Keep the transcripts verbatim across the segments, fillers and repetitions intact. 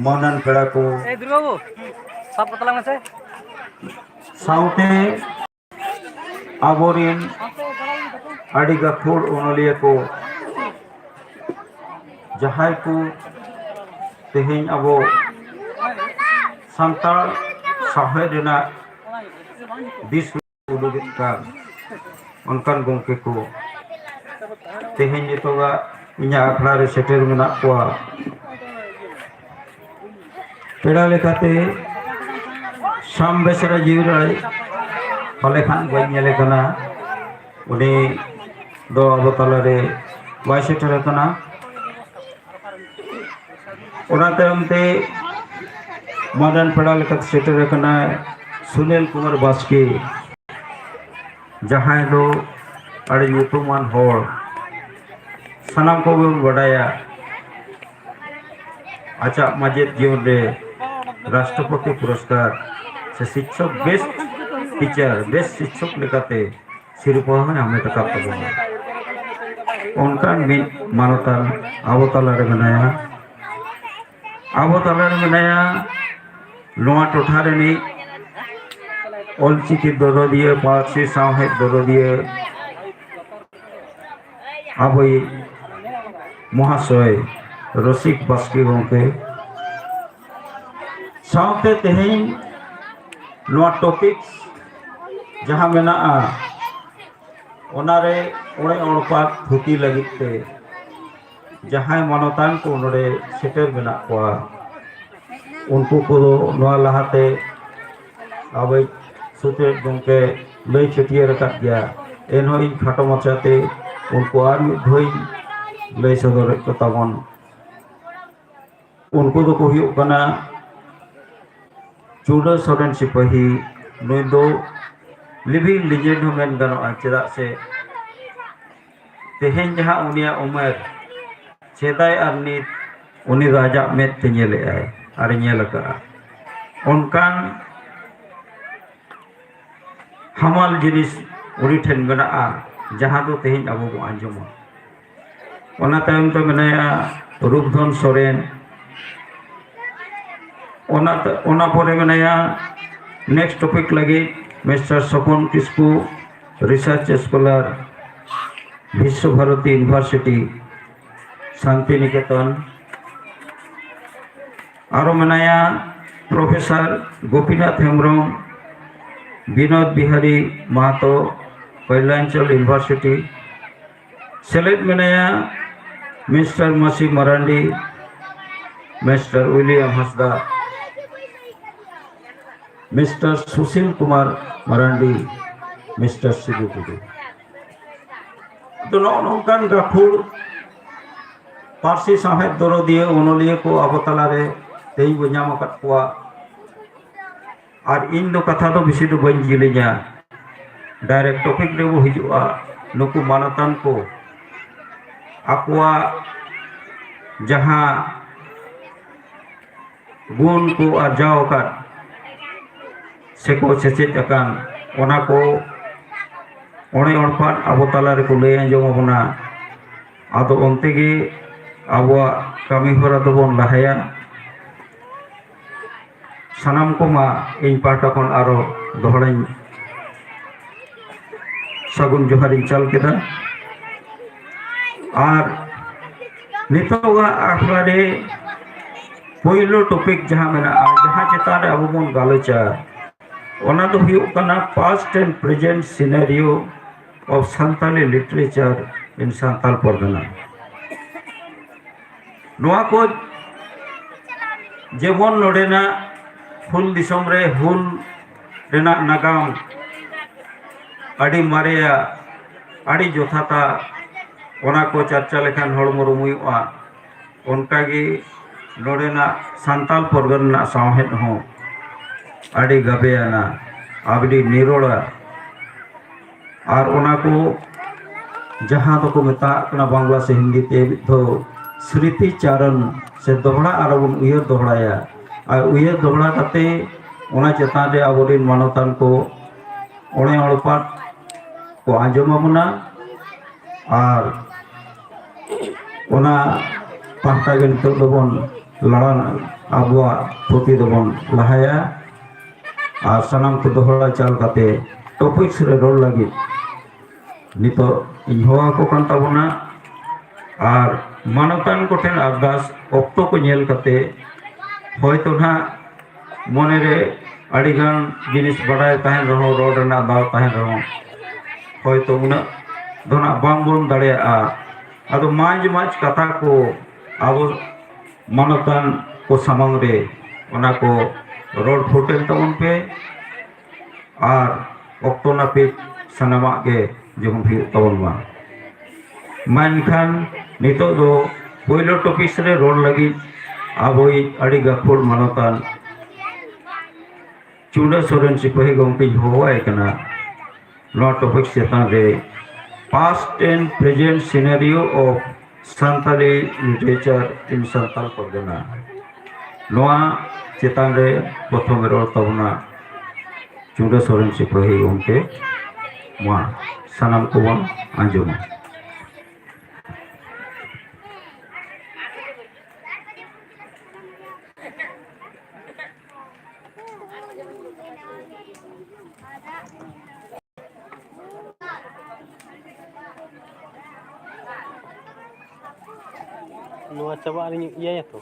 ᱢᱟᱹᱱᱟᱱ ᱯᱮᱲᱟ ᱠᱚ, ᱮ ᱫᱩᱨᱜᱟ ᱵᱟᱹᱵᱩ, ᱥᱟᱵ ᱠᱚ ᱛᱟᱞᱟᱝ ᱢᱮᱥᱮ᱾ ᱥᱟᱶᱛᱮ ᱟᱵᱚᱨᱮᱱ ᱟᱹᱰᱤ ᱜᱟᱹᱠᱷᱩᱲ ᱚᱱᱚᱞᱤᱭᱟᱹ ᱠᱚ, ᱡᱟᱦᱟᱸᱭ ᱠᱚ ᱛᱮᱦᱮᱧ ᱟᱵᱚ ᱥᱟᱱᱛᱟᱲ ᱥᱟᱶᱦᱮᱫ ᱨᱮᱱᱟᱜ ᱫᱤᱥ ᱩᱫᱩᱜᱮᱫ ᱠᱟᱱ ᱚᱱᱠᱟᱱ ᱜᱚᱢᱠᱮ ᱠᱚ ᱛᱮᱦᱮᱧ ᱱᱤᱛᱚᱜᱟᱜ ᱤᱧᱟᱹᱜ ᱟᱠᱷᱲᱟ ᱨᱮ ᱥᱮᱴᱮᱨ ᱢᱮᱱᱟᱜ ᱠᱚᱣᱟ᱾ ᱯᱮᱲᱟ ᱞᱮᱠᱟᱛᱮ ᱥᱟᱢ ᱵᱮᱥᱨᱟ ᱡᱤᱣᱤ ᱨᱟᱭ ᱯᱟᱞᱮ ᱠᱷᱟᱱ ᱵᱟᱹᱧ ᱧᱮᱞᱮ ᱠᱟᱱᱟ, ᱩᱱᱤ ᱫᱚ ᱟᱵᱚ ᱛᱟᱞᱟᱨᱮ ᱵᱟᱭ ᱥᱮᱴᱮᱨ ᱟᱠᱟᱱᱟ᱾ ᱚᱱᱟ ᱛᱟᱭᱚᱢ ᱛᱮ ᱢᱟᱹᱱᱟᱱ ᱯᱮᱲᱟ ᱞᱮᱠᱟᱛᱮ ᱥᱮᱴᱮᱨ ᱟᱠᱟᱱᱟᱭ ᱥᱩᱱᱤᱞ ᱠᱩᱢᱟᱨ ᱵᱟᱥᱠᱮ, ᱡᱟᱦᱟᱸᱭ ᱫᱚ ᱟᱹᱰᱤ ᱧᱩᱛᱩᱢᱟᱱ ᱦᱚᱲ, ᱥᱟᱱᱟᱢ ᱠᱚᱜᱮ ᱵᱚᱱ ᱵᱟᱰᱟᱭᱟ᱾ ᱟᱡᱟᱜ ᱢᱟᱪᱮᱫ ᱡᱤᱭᱚᱱ ᱨᱮ ᱨᱟᱥᱴᱨᱚᱯᱚᱛᱤ ᱯᱩᱨᱚᱥᱠᱟᱨ ᱥᱮ ᱥᱤᱠᱥᱚᱠ ᱵᱮᱥᱴ ᱴᱤᱪᱟᱨ, ᱵᱮᱥᱴ ᱥᱤᱠᱥᱚᱠ ᱞᱮᱠᱟᱛᱮ ᱥᱤᱨᱯᱟᱹ ᱦᱚᱸᱭ ᱦᱟᱢᱮᱴ ᱟᱠᱟᱫ ᱛᱟᱵᱚᱱᱟ᱾ ᱚᱱᱠᱟᱱ ᱢᱤᱫ ᱢᱟᱱᱚᱛᱟᱱ ᱟᱵᱚ ᱛᱟᱞᱟᱨᱮ ᱢᱮᱱᱟᱭᱟ᱾ ᱟᱵᱚ ᱛᱟᱞᱟᱨᱮ ᱢᱮᱱᱟᱭᱟ ᱱᱚᱣᱟ ᱴᱚᱴᱷᱟ ᱨᱤᱱᱤᱡ ᱚᱞᱪᱤᱠᱤ ᱫᱚᱨᱚᱫᱤᱭᱟᱹ, ᱯᱟᱹᱨᱥᱤ ᱥᱟᱶᱦᱮᱫ ᱫᱚᱨᱚᱫᱤᱭᱟᱹ, ᱟᱵᱚᱭᱤᱡ ᱢᱚᱦᱟᱥᱚᱭ ᱨᱚᱥᱤᱠ ᱵᱟᱥᱠᱮ ᱜᱚᱢᱠᱮ᱾ ᱥᱟᱶᱛᱮ ᱛᱮᱦᱮᱧ ᱱᱚᱣᱟ ᱴᱚᱯᱤᱠ ᱡᱟᱦᱟᱸ ᱢᱮᱱᱟᱜᱼᱟ, ᱚᱱᱟᱨᱮ ᱚᱲᱮ ᱚᱲᱯᱟᱛ ᱛᱷᱩᱛᱤ ᱞᱟᱹᱜᱤᱫ ᱛᱮ ᱡᱟᱦᱟᱸᱭ ᱢᱟᱱᱚᱛᱟᱱ ᱠᱚ ᱱᱚᱰᱮ ᱥᱮᱴᱮᱨ ᱢᱮᱱᱟᱜ ᱠᱚᱣᱟ, ᱩᱱᱠᱩ ᱠᱚᱫᱚ ᱱᱚᱣᱟ ᱞᱟᱦᱟᱛᱮ ᱟᱵᱚᱭᱤᱡ ᱥᱩᱛᱨᱮᱛ ᱜᱚᱢᱠᱮ ᱞᱟᱹᱭ ᱪᱷᱟᱹᱴᱭᱟᱹᱨ ᱟᱠᱟᱫ ᱜᱮᱭᱟ᱾ ᱮᱱᱦᱚᱸ ᱤᱧ ᱠᱷᱟᱴᱚ ᱢᱟᱪᱷᱟᱛᱮ ᱩᱱᱠᱩ ᱟᱨ ᱢᱤᱫ ᱫᱷᱟᱣᱤᱧ ᱞᱟᱹᱭ ᱥᱚᱫᱚᱨᱮᱫ ᱠᱚ ᱛᱟᱵᱚᱱ᱾ ᱩᱱᱠᱩ ᱫᱚᱠᱚ ᱦᱩᱭᱩᱜ ᱠᱟᱱᱟ ᱪᱩᱰᱟᱹ ᱥᱚᱨᱮᱱ ᱥᱤᱯᱟᱹᱦᱤ᱾ ᱱᱩᱭ ᱫᱚ ᱞᱤᱵᱷᱤᱝ ᱞᱤᱡᱮᱱᱰ ᱦᱚᱸ ᱢᱮᱱ ᱜᱟᱱᱚᱜᱼᱟ, ᱪᱮᱫᱟᱜ ᱥᱮ ᱛᱮᱦᱮᱧ ᱡᱟᱦᱟᱸ ᱩᱱᱤᱭᱟᱜ ᱩᱢᱮᱨ, ᱥᱮᱫᱟᱭ ᱟᱨ ᱱᱤᱛ ᱩᱱᱤ ᱫᱚ ᱟᱡᱟᱜ ᱢᱮᱫ ᱛᱮ ᱧᱮᱞᱮᱫᱼᱟᱭ ᱟᱨᱮ ᱧᱮᱞ ᱟᱠᱟᱫᱼᱟ᱾ ᱚᱱᱠᱟᱱ ᱦᱟᱢᱟᱞ ᱡᱤᱱᱤᱥ ᱩᱱᱤ ᱴᱷᱮᱱ ᱢᱮᱱᱟᱜᱼᱟ, ᱡᱟᱦᱟᱸ ᱫᱚ ᱛᱮᱦᱮᱧ ᱟᱵᱚ ᱵᱚᱱ ᱟᱸᱡᱚᱢᱟ᱾ ᱚᱱᱟ ᱛᱟᱭᱚᱢ ᱛᱮ ᱢᱮᱱᱟᱭᱟ ᱨᱩᱯᱫᱷᱚᱱ ᱥᱚᱨᱮᱱ, ᱚᱱᱟ ᱚᱱᱟ ᱯᱚᱨᱮ ᱢᱮᱱᱟᱭᱟ next topic ᱞᱟᱹᱜᱤᱫ ᱢᱤᱥᱴᱟᱨ ᱥᱚᱯᱚᱱ ᱠᱤᱥᱠᱩ, research scholar, ᱵᱤᱥᱥᱚ ᱵᱷᱟᱨᱚᱛᱤ ᱤᱭᱩᱱᱤᱵᱷᱟᱨᱥᱤᱴᱤ, ᱥᱟᱱᱛᱤᱱᱤᱠᱮᱛᱚᱱ᱾ ᱟᱨᱚ ᱢᱮᱱᱟᱭᱟ ᱯᱨᱚᱯᱷᱮᱥᱚᱨ ᱜᱳᱯᱤᱱᱟᱛᱷ ᱦᱮᱢᱵᱨᱚᱢ, ᱵᱤᱱᱳᱫ ᱵᱤᱦᱟᱨᱤ ᱢᱟᱦᱟᱛᱚ, ᱠᱚᱞᱭᱟᱱᱪᱚᱞ ᱤᱭᱩᱱᱤᱵᱷᱟᱨᱥᱤᱴᱤ᱾ ᱥᱮᱞᱮᱫ ᱢᱮᱱᱟᱭᱟ ᱢᱤᱥᱴᱟᱨ ᱢᱟᱹᱥᱤ ᱢᱟᱨᱟᱱᱰᱤ, ᱢᱤᱥᱴᱟᱨ ᱩᱭᱞᱤᱭᱟᱢ ᱦᱟᱸᱥᱫᱟ, ᱢᱤᱥᱴᱟᱨ ᱥᱩᱥᱤᱞ ᱠᱩᱢᱟᱨ ᱢᱟᱨᱟᱱᱰᱤ, ᱢᱤᱥᱴᱟᱨ ᱥᱤᱵᱩ ᱴᱩᱰᱩ᱾ ᱛᱚ, ᱱᱚᱜᱼᱚ ᱱᱚᱝᱠᱟᱱ ᱜᱟᱹᱠᱷᱩᱲ ᱯᱟᱹᱨᱥᱤ ᱥᱟᱶᱦᱮᱫ ᱫᱚᱨᱚᱫᱤᱭᱟᱹ ᱚᱱᱚᱞᱤᱭᱟᱹ ᱠᱚ ᱟᱵᱚ ᱛᱟᱞᱟᱨᱮ ᱛᱮᱦᱮᱧ ᱵᱚ ᱧᱟᱢ ᱟᱠᱟᱫ ᱠᱚᱣᱟ᱾ ᱟᱨ ᱤᱧ ᱫᱚ ᱠᱟᱛᱷᱟ ᱫᱚ ᱵᱮᱥᱤ ᱫᱚ ᱵᱟᱹᱧ ᱡᱤᱞᱤᱧᱟ, direct topic ᱨᱮᱵᱚ ᱦᱤᱡᱩᱜᱼᱟ᱾ ᱱᱩᱠᱩ ᱢᱟᱱᱚᱛᱟᱱ ᱠᱚ ᱟᱠᱚᱣᱟᱜ ᱡᱟᱦᱟᱸ ᱜᱩᱱ ᱠᱚ ᱟᱨᱡᱟᱣ ᱟᱠᱟᱫ ᱥᱮᱠᱚ ᱥᱮᱪᱮᱫ ᱟᱠᱟᱱ, ᱚᱱᱟ ᱠᱚ ᱚᱬᱮ ᱚᱬᱯᱟᱫ ᱟᱵᱚ ᱛᱟᱞᱟ ᱨᱮᱠᱚ ᱞᱟᱹᱭ ᱟᱸᱡᱚᱢ ᱟᱵᱚᱱᱟ᱾ ᱟᱫᱚ ᱚᱱᱛᱮ ᱜᱮ ᱟᱵᱚᱣᱟᱜ ᱠᱟᱹᱢᱤ ᱦᱚᱨᱟ ᱫᱚᱵᱚᱱ ᱞᱟᱦᱟᱭᱟ᱾ ᱥᱟᱱᱟᱢ ᱠᱚᱢᱟ ᱤᱧ ᱯᱟᱦᱴᱟ ᱠᱷᱚᱱ ᱟᱨᱚ ᱫᱚᱦᱲᱟᱧ ᱥᱟᱹᱜᱩᱱ ᱡᱚᱦᱟᱨᱤᱧ ᱪᱟᱞ ᱠᱮᱫᱟ᱾ ᱟᱨ ᱱᱤᱛᱚᱜᱟᱜ ᱟᱠᱷᱲᱟ ᱨᱮ ᱯᱳᱭᱞᱳ topic ᱡᱟᱦᱟᱸ ᱢᱮᱱᱟᱜᱼᱟ, ᱡᱟᱦᱟᱸ ᱪᱮᱛᱟᱱ ᱨᱮ ᱟᱵᱚ ᱵᱚᱱ ᱜᱟᱞᱚᱪᱟ, ᱚᱱᱟ ᱫᱚ ᱦᱩᱭᱩᱜ ᱠᱟᱱᱟ past and present scenario of Santali literature in Santal ᱯᱟᱨᱜᱟᱱᱟ᱾ ᱱᱚᱣᱟ ᱠᱚ ᱡᱮᱢᱚᱱ ᱱᱚᱰᱮᱱᱟᱜ ᱦᱩᱞ ᱫᱤᱥᱚᱢ ᱨᱮ ᱦᱩᱞ ᱨᱮᱱᱟᱜ ᱱᱟᱜᱟᱢ ᱟᱹᱰᱤ ᱢᱟᱨᱮᱭᱟ, ᱟᱹᱰᱤ ᱡᱚᱛᱷᱟᱛᱟ, ᱚᱱᱟ ᱠᱚ ᱪᱟᱨᱪᱟ ᱞᱮᱠᱷᱟᱱ ᱦᱚᱲᱢᱚ ᱨᱩᱢᱩᱭᱚᱜᱼᱟ᱾ ᱚᱱᱠᱟᱜᱮ ᱱᱚᱰᱮᱱᱟᱜ ᱥᱟᱱᱛᱟᱞ ᱯᱚᱨᱜᱟᱱᱟ ᱨᱮᱱᱟᱜ ᱥᱟᱶᱦᱮᱫ ᱦᱚᱸ ᱟᱹᱰᱤ ᱜᱟᱵᱮᱭᱟᱱᱟ, ᱟᱹᱰᱤ ᱱᱤᱨᱚᱲᱟ᱾ ᱟᱨ ᱚᱱᱟ ᱠᱚ ᱡᱟᱦᱟᱸ ᱫᱚᱠᱚ ᱢᱮᱛᱟᱜ ᱠᱟᱱᱟ ᱵᱟᱝᱞᱟ ᱥᱮ ᱦᱤᱱᱫᱤ ᱛᱮ ᱢᱤᱫ ᱫᱷᱟᱣ ᱥᱨᱤᱛᱤ ᱪᱟᱨᱚᱱ ᱥᱮ ᱫᱚᱦᱲᱟ ᱟᱨᱚ ᱵᱚᱱ ᱩᱭᱦᱟᱹᱨ ᱫᱚᱦᱲᱟᱭᱟ᱾ ᱟᱨ ᱩᱭᱦᱟᱹᱨ ᱫᱚᱦᱲᱟ ᱠᱟᱛᱮ ᱚᱱᱟ ᱪᱮᱛᱟᱱ ᱨᱮ ᱟᱵᱚᱨᱮᱱ ᱢᱟᱱᱚᱛᱟᱱ ᱠᱚ ᱚᱬᱮ ᱚᱬᱯᱟᱫ ᱠᱚ ᱟᱸᱡᱚᱢ ᱟᱵᱚᱱᱟ᱾ ᱟᱨ ᱚᱱᱟ ᱯᱟᱦᱴᱟ ᱜᱮ ᱱᱤᱛᱚᱜ ᱫᱚᱵᱚᱱ ᱞᱟᱲᱟ ᱟᱵᱚᱣᱟᱜ ᱯᱩᱛᱷᱤ ᱫᱚᱵᱚᱱ ᱞᱟᱦᱟᱭᱟ᱾ ᱟᱨ ᱥᱟᱱᱟᱢ ᱠᱚ ᱫᱚᱦᱲᱟ ᱪᱟᱞ ᱠᱟᱛᱮ ᱴᱚᱯᱤᱠᱥ ᱨᱮ ᱨᱚᱲ ᱞᱟᱹᱜᱤᱫ ᱱᱤᱛᱚᱜ ᱤᱧ ᱦᱚᱦᱚ ᱟᱠᱚ ᱠᱟᱱ ᱛᱟᱵᱚᱱᱟ᱾ ᱟᱨ ᱢᱟᱱᱚᱛᱟᱱ ᱠᱚᱴᱷᱮᱱ ᱟᱨᱫᱟᱥ, ᱚᱠᱛᱚ ᱠᱚ ᱧᱮᱞ ᱠᱟᱛᱮ ᱦᱚᱭᱛᱚ ᱱᱟᱦᱟᱜ ᱢᱚᱱᱮᱨᱮ ᱟᱹᱰᱤᱜᱟᱱ ᱡᱤᱱᱤᱥ ᱵᱟᱰᱟᱭ ᱛᱟᱦᱮᱱ ᱨᱮᱦᱚᱸ, ᱨᱚᱲ ᱨᱮᱱᱟᱜ ᱫᱟᱣ ᱛᱟᱦᱮᱱ ᱨᱮᱦᱚᱸ, ᱦᱚᱭᱛᱚ ᱩᱱᱟᱹᱜ ᱫᱚ ᱱᱟᱜ ᱵᱟᱝᱵᱚᱱ ᱫᱟᱲᱮᱭᱟᱜᱼᱟ᱾ ᱟᱫᱚ ᱢᱟᱡᱽ ᱢᱟᱡᱽ ᱠᱟᱛᱷᱟ ᱠᱚ ᱟᱵᱚ ᱢᱟᱱᱚᱛᱟᱱ ᱠᱚ ᱥᱟᱢᱟᱝ ᱨᱮ ᱚᱱᱟ ᱠᱚ ᱨᱚᱲ ᱯᱷᱩᱴᱮᱞ ᱛᱟᱵᱚᱱ ᱯᱮ᱾ ᱟᱨ ᱚᱠᱛᱚ ᱱᱟᱹᱯᱤᱛ ᱥᱟᱱᱟᱢᱟᱜ ᱜᱮ ᱡᱮᱢᱚᱱ ᱦᱩᱭᱩᱜ ᱛᱟᱵᱚᱱ ᱢᱟ᱾ ᱢᱟ ᱮᱱᱠᱷᱟᱱ ᱱᱤᱛᱚᱜ ᱫᱚ ᱯᱳᱭᱞᱳ ᱴᱚᱯᱤᱠᱥ ᱨᱮ ᱨᱚᱲ ᱞᱟᱹᱜᱤᱫ ᱟᱵᱚᱭᱤᱡ ᱟᱹᱰᱤ ᱜᱟᱹᱠᱷᱩᱲ ᱢᱟᱱᱚᱛᱟᱱ ᱪᱩᱰᱟᱹ ᱥᱚᱨᱮᱱ ᱥᱤᱯᱟᱹᱦᱤ ᱜᱚᱢᱠᱮᱧ ᱦᱚᱦᱚᱣᱟᱭ ᱠᱟᱱᱟ᱾ ᱱᱚᱣᱟ ᱴᱚᱯᱤᱠ ᱪᱮᱛᱟᱱ ᱨᱮ Past and Present Scenario of Santali Literature in Santal ᱯᱟᱨᱜᱟᱱᱟ, ᱱᱚᱣᱟ ᱪᱮᱛᱟᱱ ᱨᱮ ᱯᱨᱚᱛᱷᱚᱢ ᱨᱚᱲ ᱛᱟᱵᱚᱱᱟ ᱪᱩᱰᱟᱹ ᱥᱚᱨᱮᱱ ᱥᱤᱯᱟᱹᱦᱤ ᱜᱚᱢᱠᱮ᱾ ᱢᱟ ᱥᱟᱱᱟᱢ ᱠᱚᱵᱚᱱ ᱟᱸᱡᱚᱢᱟ᱾ ᱱᱚᱣᱟ ᱪᱟᱵᱟᱜ ᱨᱤᱧ ᱤᱭᱟᱹᱭᱟ ᱛᱚ,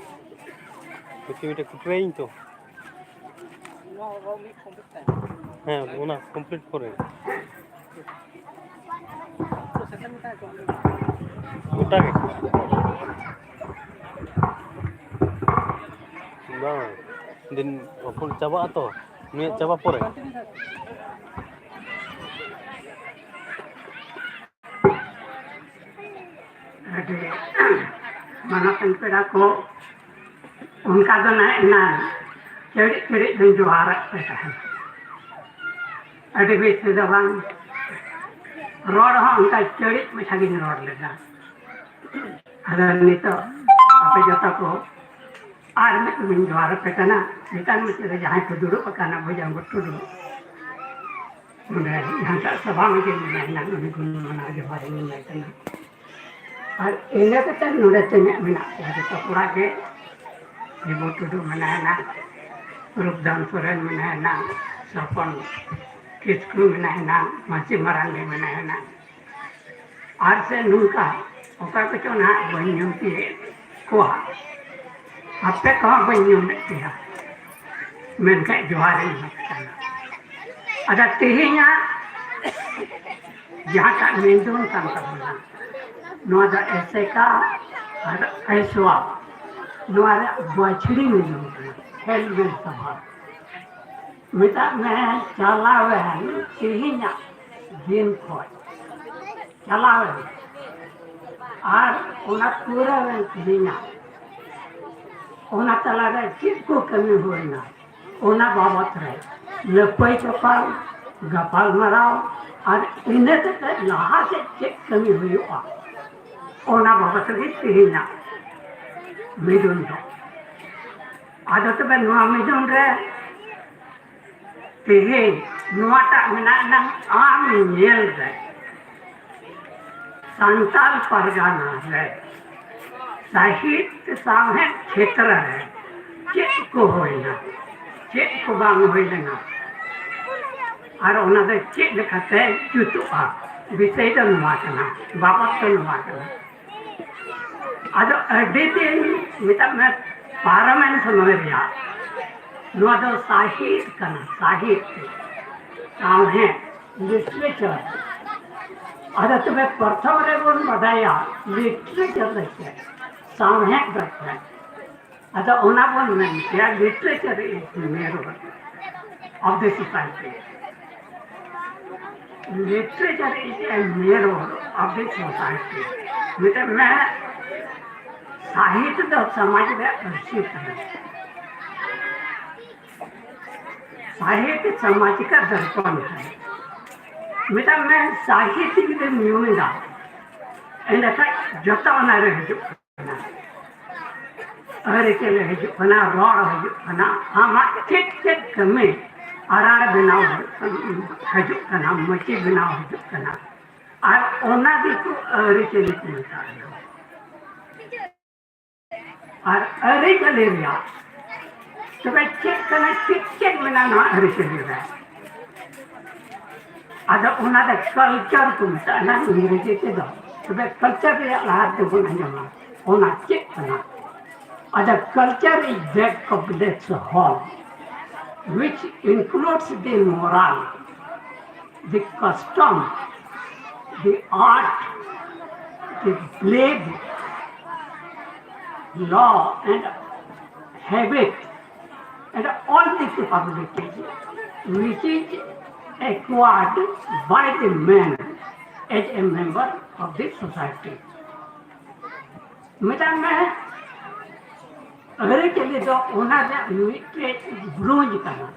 ᱢᱤᱫᱴᱮᱡ ᱢᱤᱫᱴᱮᱡ ᱠᱩᱴᱨᱟᱹᱭᱤᱧ ᱛᱚ᱾ ᱦᱮᱸ, ᱚᱱᱟ ᱠᱚᱢᱯᱞᱤᱴ ᱯᱚᱨᱮ᱾ ᱜᱚᱴᱟ ᱜᱮ᱾ ᱵᱟᱝ, ᱫᱤᱱ ᱚᱠᱷᱚᱱ ᱪᱟᱵᱟᱜ ᱟᱛᱚ, ᱱᱩᱭᱟᱜ ᱪᱟᱵᱟ ᱯᱚᱨᱮ᱾ ᱟᱹᱰᱤ ᱢᱟᱱᱚᱛᱟᱱ ᱯᱮᱲᱟ ᱠᱚ, ᱚᱱᱠᱟ ᱫᱚ ᱱᱟᱦᱟᱜ ᱮᱱᱟᱝ ᱪᱟᱹᱲᱤᱡ ᱪᱟᱹᱲᱤᱡ ᱫᱚᱧ ᱡᱚᱦᱟᱨᱟᱫ ᱯᱮ ᱛᱟᱦᱮᱸᱫ᱾ ᱟᱹᱰᱤ ᱵᱮᱥ ᱛᱮᱫᱚ ᱵᱟᱝ, ᱨᱚᱲ ᱦᱚᱸ ᱚᱱᱠᱟ ᱪᱟᱹᱲᱤᱡ ᱢᱟᱪᱷᱟ ᱜᱤᱧ ᱨᱚᱲ ᱞᱮᱫᱟ᱾ ᱟᱫᱚ ᱱᱤᱛᱚᱜ ᱟᱯᱮ ᱡᱚᱛᱚ ᱠᱚ ᱟᱨ ᱢᱤᱫ ᱫᱚᱢᱤᱧ ᱡᱚᱦᱟᱨ ᱟᱯᱮ ᱠᱟᱱᱟ᱾ ᱪᱮᱛᱟᱱ ᱢᱟᱪᱷᱟ ᱨᱮ ᱡᱟᱦᱟᱸᱭ ᱠᱚ ᱫᱩᱲᱩᱵ ᱟᱠᱟᱱᱟ, ᱵᱷᱩᱡᱟᱝᱜᱚ ᱴᱩᱰᱩ, ᱱᱚᱰᱮ ᱡᱟᱦᱟᱸᱴᱟᱜ ᱥᱚᱵᱷᱟ ᱢᱟᱹᱡᱷᱤ ᱢᱮᱱᱟᱭ, ᱮᱱᱟᱝ ᱩᱱᱤ ᱜᱩᱱ ᱢᱟᱱᱟᱣ ᱡᱚᱦᱟᱨ ᱤᱧ ᱮᱢᱟᱭ ᱠᱟᱱᱟ᱾ ᱟᱨ ᱤᱱᱟᱹ ᱠᱟᱛᱮ ᱱᱚᱰᱮ ᱛᱤᱱᱟᱹᱜ ᱢᱮᱱᱟᱜ ᱠᱚᱣᱟ, ᱡᱚᱛᱚ ᱠᱚᱲᱟ ᱜᱮ ᱦᱤᱵᱩ ᱴᱩᱰᱩ ᱢᱮᱱᱟᱭᱟ, ᱨᱩᱯᱫᱷᱚᱱ ᱥᱚᱨᱮᱱ ᱢᱮᱱᱟᱭᱟ, ᱥᱚᱯᱚᱱ ᱠᱤᱥᱠᱩ ᱢᱮᱱᱟᱭᱟ, ᱢᱟᱹᱡᱷᱤ ᱢᱟᱨᱟᱱᱰᱤ ᱢᱮᱱᱟᱭᱟ᱾ ᱟᱨ ᱥᱮ ᱱᱚᱝᱠᱟ ᱚᱠᱟ ᱠᱚᱪᱚ ᱱᱟᱦᱟᱜ ᱵᱟᱹᱧ ᱧᱩᱢ ᱛᱤᱭᱳᱜ ᱠᱚᱣᱟ, ᱟᱯᱮ ᱠᱚᱦᱚᱸ ᱵᱟᱹᱧ ᱧᱩᱢᱮᱫ ᱯᱮᱭᱟ, ᱢᱮᱱᱠᱷᱟᱱ ᱡᱚᱦᱟᱨ ᱤᱧ ᱮᱢᱟ ᱯᱮ ᱠᱟᱱᱟ᱾ ᱟᱫᱚ ᱛᱮᱦᱮᱧᱟᱜ ᱡᱟᱦᱟᱸᱴᱟᱜ ᱢᱤᱫᱩᱱ ᱠᱟᱱ ᱛᱟᱵᱚᱱᱟ, ᱱᱚᱣᱟ ᱫᱚ ᱮᱥᱮᱠᱟ ᱟᱨ ᱟᱭᱥᱳᱣᱟ, ᱱᱚᱣᱟ ᱨᱮᱭᱟᱜ ᱵᱟᱹᱪᱷᱲᱤ ᱢᱤᱫᱩᱱ ᱠᱟᱱᱟ, ᱦᱮᱞᱢᱮᱞ ᱥᱟᱵᱷᱟ᱾ ᱢᱮᱛᱟᱜ ᱢᱮ, ᱪᱟᱞᱟᱣᱮᱱ ᱛᱮᱦᱮᱧᱟᱜ ᱫᱤᱱ ᱠᱷᱚᱱ ᱪᱟᱞᱟᱣᱮᱱ ᱟᱨ ᱚᱱᱟ ᱯᱩᱨᱟᱹᱣᱮᱱ ᱛᱮᱦᱮᱧᱟᱜ, ᱚᱱᱟ ᱛᱟᱞᱟᱨᱮ ᱪᱮᱫ ᱠᱚ ᱠᱟᱹᱢᱤ ᱦᱩᱭᱱᱟ, ᱚᱱᱟ ᱵᱟᱵᱚᱛ ᱨᱮ ᱞᱟᱹᱯᱟᱹᱭ ᱛᱚᱯᱟᱞ, ᱜᱟᱯᱟᱞ ᱢᱟᱨᱟᱣ ᱟᱨ ᱤᱱᱟᱹ ᱠᱟᱛᱮ ᱞᱟᱦᱟ ᱥᱮᱫ ᱪᱮᱫ ᱠᱟᱹᱢᱤ ᱦᱩᱭᱩᱜᱼᱟ, ᱚᱱᱟ ᱵᱟᱵᱚᱛ ᱨᱮᱜᱮ ᱛᱮᱦᱮᱧᱟᱜ ᱢᱤᱫᱩᱱ ᱫᱚ᱾ ᱟᱫᱚ ᱛᱚᱵᱮ ᱱᱚᱣᱟ ᱢᱤᱫᱩᱱ ᱨᱮ ᱛᱮᱦᱮᱧ ᱱᱚᱣᱟᱴᱟᱜ ᱢᱮᱱᱟᱜ ᱮᱱᱟᱝ ᱟᱢ ᱧᱮᱞ ᱨᱮ ᱥᱟᱱᱛᱟᱲ ᱯᱟᱨᱜᱟᱱᱟ ᱨᱮ ᱥᱟᱦᱤᱛ ᱥᱟᱶᱦᱮᱫ ᱠᱷᱮᱛᱨᱚ ᱨᱮ ᱪᱮᱫ ᱠᱚ ᱦᱩᱭᱱᱟ, ᱪᱮᱫ ᱠᱚ ᱵᱟᱝ ᱦᱩᱭ ᱞᱮᱱᱟ, ᱟᱨ ᱚᱱᱟ ᱫᱚ ᱪᱮᱫ ᱞᱮᱠᱟᱛᱮ ᱡᱩᱛᱩᱜᱼᱟ, ᱵᱤᱥᱚᱭ ᱫᱚ ᱱᱚᱣᱟ ᱠᱟᱱᱟ, ᱵᱟᱵᱚᱛ ᱫᱚ ᱱᱚᱣᱟ ᱠᱟᱱᱟ᱾ ᱟᱫᱚ ᱟᱹᱰᱤ ᱫᱤᱱ ᱢᱮᱛᱟᱜ ᱢᱮ ᱯᱟᱨᱚᱢᱮᱱ ᱥᱚᱢᱚᱭ ᱨᱮᱭᱟᱜ ᱱᱚᱣᱟ ᱫᱚ ᱥᱟᱦᱤᱛ ᱠᱟᱱᱟ, ᱥᱟᱦᱤᱛ, ᱥᱟᱶᱦᱮᱫ, literature᱾ ᱟᱫᱚ ᱛᱚᱵᱮ ᱯᱨᱚᱛᱷᱚᱢ ᱨᱮᱵᱚᱱ ᱵᱟᱰᱟᱭᱟ literature ᱫᱚ ᱪᱮᱫ, ᱥᱟᱶᱦᱮᱫ ᱫᱚ ᱪᱮᱫ? ᱟᱫᱚ ᱚᱱᱟ ᱵᱚᱱ ᱢᱮᱱ ᱠᱮᱭᱟ, literature is mirror of the society. Literature is a mirror of the society. ᱢᱮᱛᱟᱜ ᱢᱮ, ᱥᱟᱦᱤᱛ ᱫᱚ ᱥᱚᱢᱟᱡᱽ ᱨᱮᱭᱟᱜ ᱟᱹᱨᱥᱤ ᱠᱟᱱᱟ᱾ ᱥᱟᱦᱤᱛ ᱥᱚᱢᱟᱡᱽ ᱠᱟ ᱫᱚᱨᱯᱚᱱ ᱦᱟᱭ᱾ ᱢᱮᱛᱟᱜ ᱢᱮ, ᱥᱟᱦᱤᱛ ᱡᱩᱫᱤᱢ ᱧᱩᱢ ᱮᱫᱟ, ᱮᱸᱰᱮᱠᱷᱟᱡ ᱡᱚᱛᱚ ᱚᱱᱟ ᱨᱮ ᱦᱤᱡᱩᱜ ᱠᱟᱱᱟ᱾ ᱟᱹᱨᱤᱪᱟᱹᱞᱤ ᱦᱤᱡᱩᱜ ᱠᱟᱱᱟ, ᱨᱚᱲ ᱦᱤᱡᱩᱜ ᱠᱟᱱᱟ, ᱟᱢᱟᱜ ᱪᱮᱫ ᱪᱮᱫ ᱠᱟᱹᱢᱤ, ᱟᱨᱟᱬ ᱵᱮᱱᱟᱣ ᱦᱤᱡᱩᱜ ᱠᱟᱱᱟ, ᱢᱟᱹᱪᱤ ᱵᱮᱱᱟᱣ ᱦᱤᱡᱩᱜ ᱠᱟᱱᱟ, ᱟᱨ ᱚᱱᱟ ᱜᱮᱠᱚ ᱟᱹᱨᱤᱪᱟᱹᱞᱤ ᱠᱚ ᱢᱮᱛᱟᱜ ᱠᱟᱱᱟ᱾ ᱟᱨ ᱟᱹᱨᱤᱪᱟᱹᱞᱤ ᱨᱮᱭᱟᱜ ᱛᱚᱵᱮ ᱪᱮᱫ ᱠᱟᱱᱟ, ᱪᱮᱫ ᱪᱮᱫ ᱢᱮᱱᱟᱜᱼᱟ ᱱᱚᱣᱟ ᱟᱹᱨᱤᱪᱟᱹᱞᱤ ᱨᱮ? ᱟᱫᱚ ᱚᱱᱟ ᱫᱚ ᱠᱟᱞᱪᱟᱨ ᱠᱚ ᱢᱮᱛᱟᱜᱼᱟ ᱤᱝᱨᱮᱡᱤ ᱛᱮᱫᱚ᱾ ᱛᱚᱵᱮ ᱠᱟᱞᱪᱟᱨ ᱨᱮᱭᱟᱜ ᱞᱟᱦᱟ ᱛᱮᱵᱚᱱ ᱟᱸᱡᱚᱢᱟ, ᱚᱱᱟ ᱪᱮᱫ ᱠᱟᱱᱟ? ᱟᱫᱚ culture is that complex whole which includes the moral, the custom, the art, the belief, law and habit, and all the capabilities which is acquired by the man as a member of the society. ᱢᱮᱛᱟᱜ ᱢᱮ, ᱟᱹᱨᱤᱪᱟᱹᱞᱤ ᱫᱚ ᱚᱱᱟ ᱨᱮᱭᱟᱜ ᱢᱤᱫᱴᱮᱡ ᱵᱨᱚᱸᱡᱽ ᱠᱟᱱᱟ,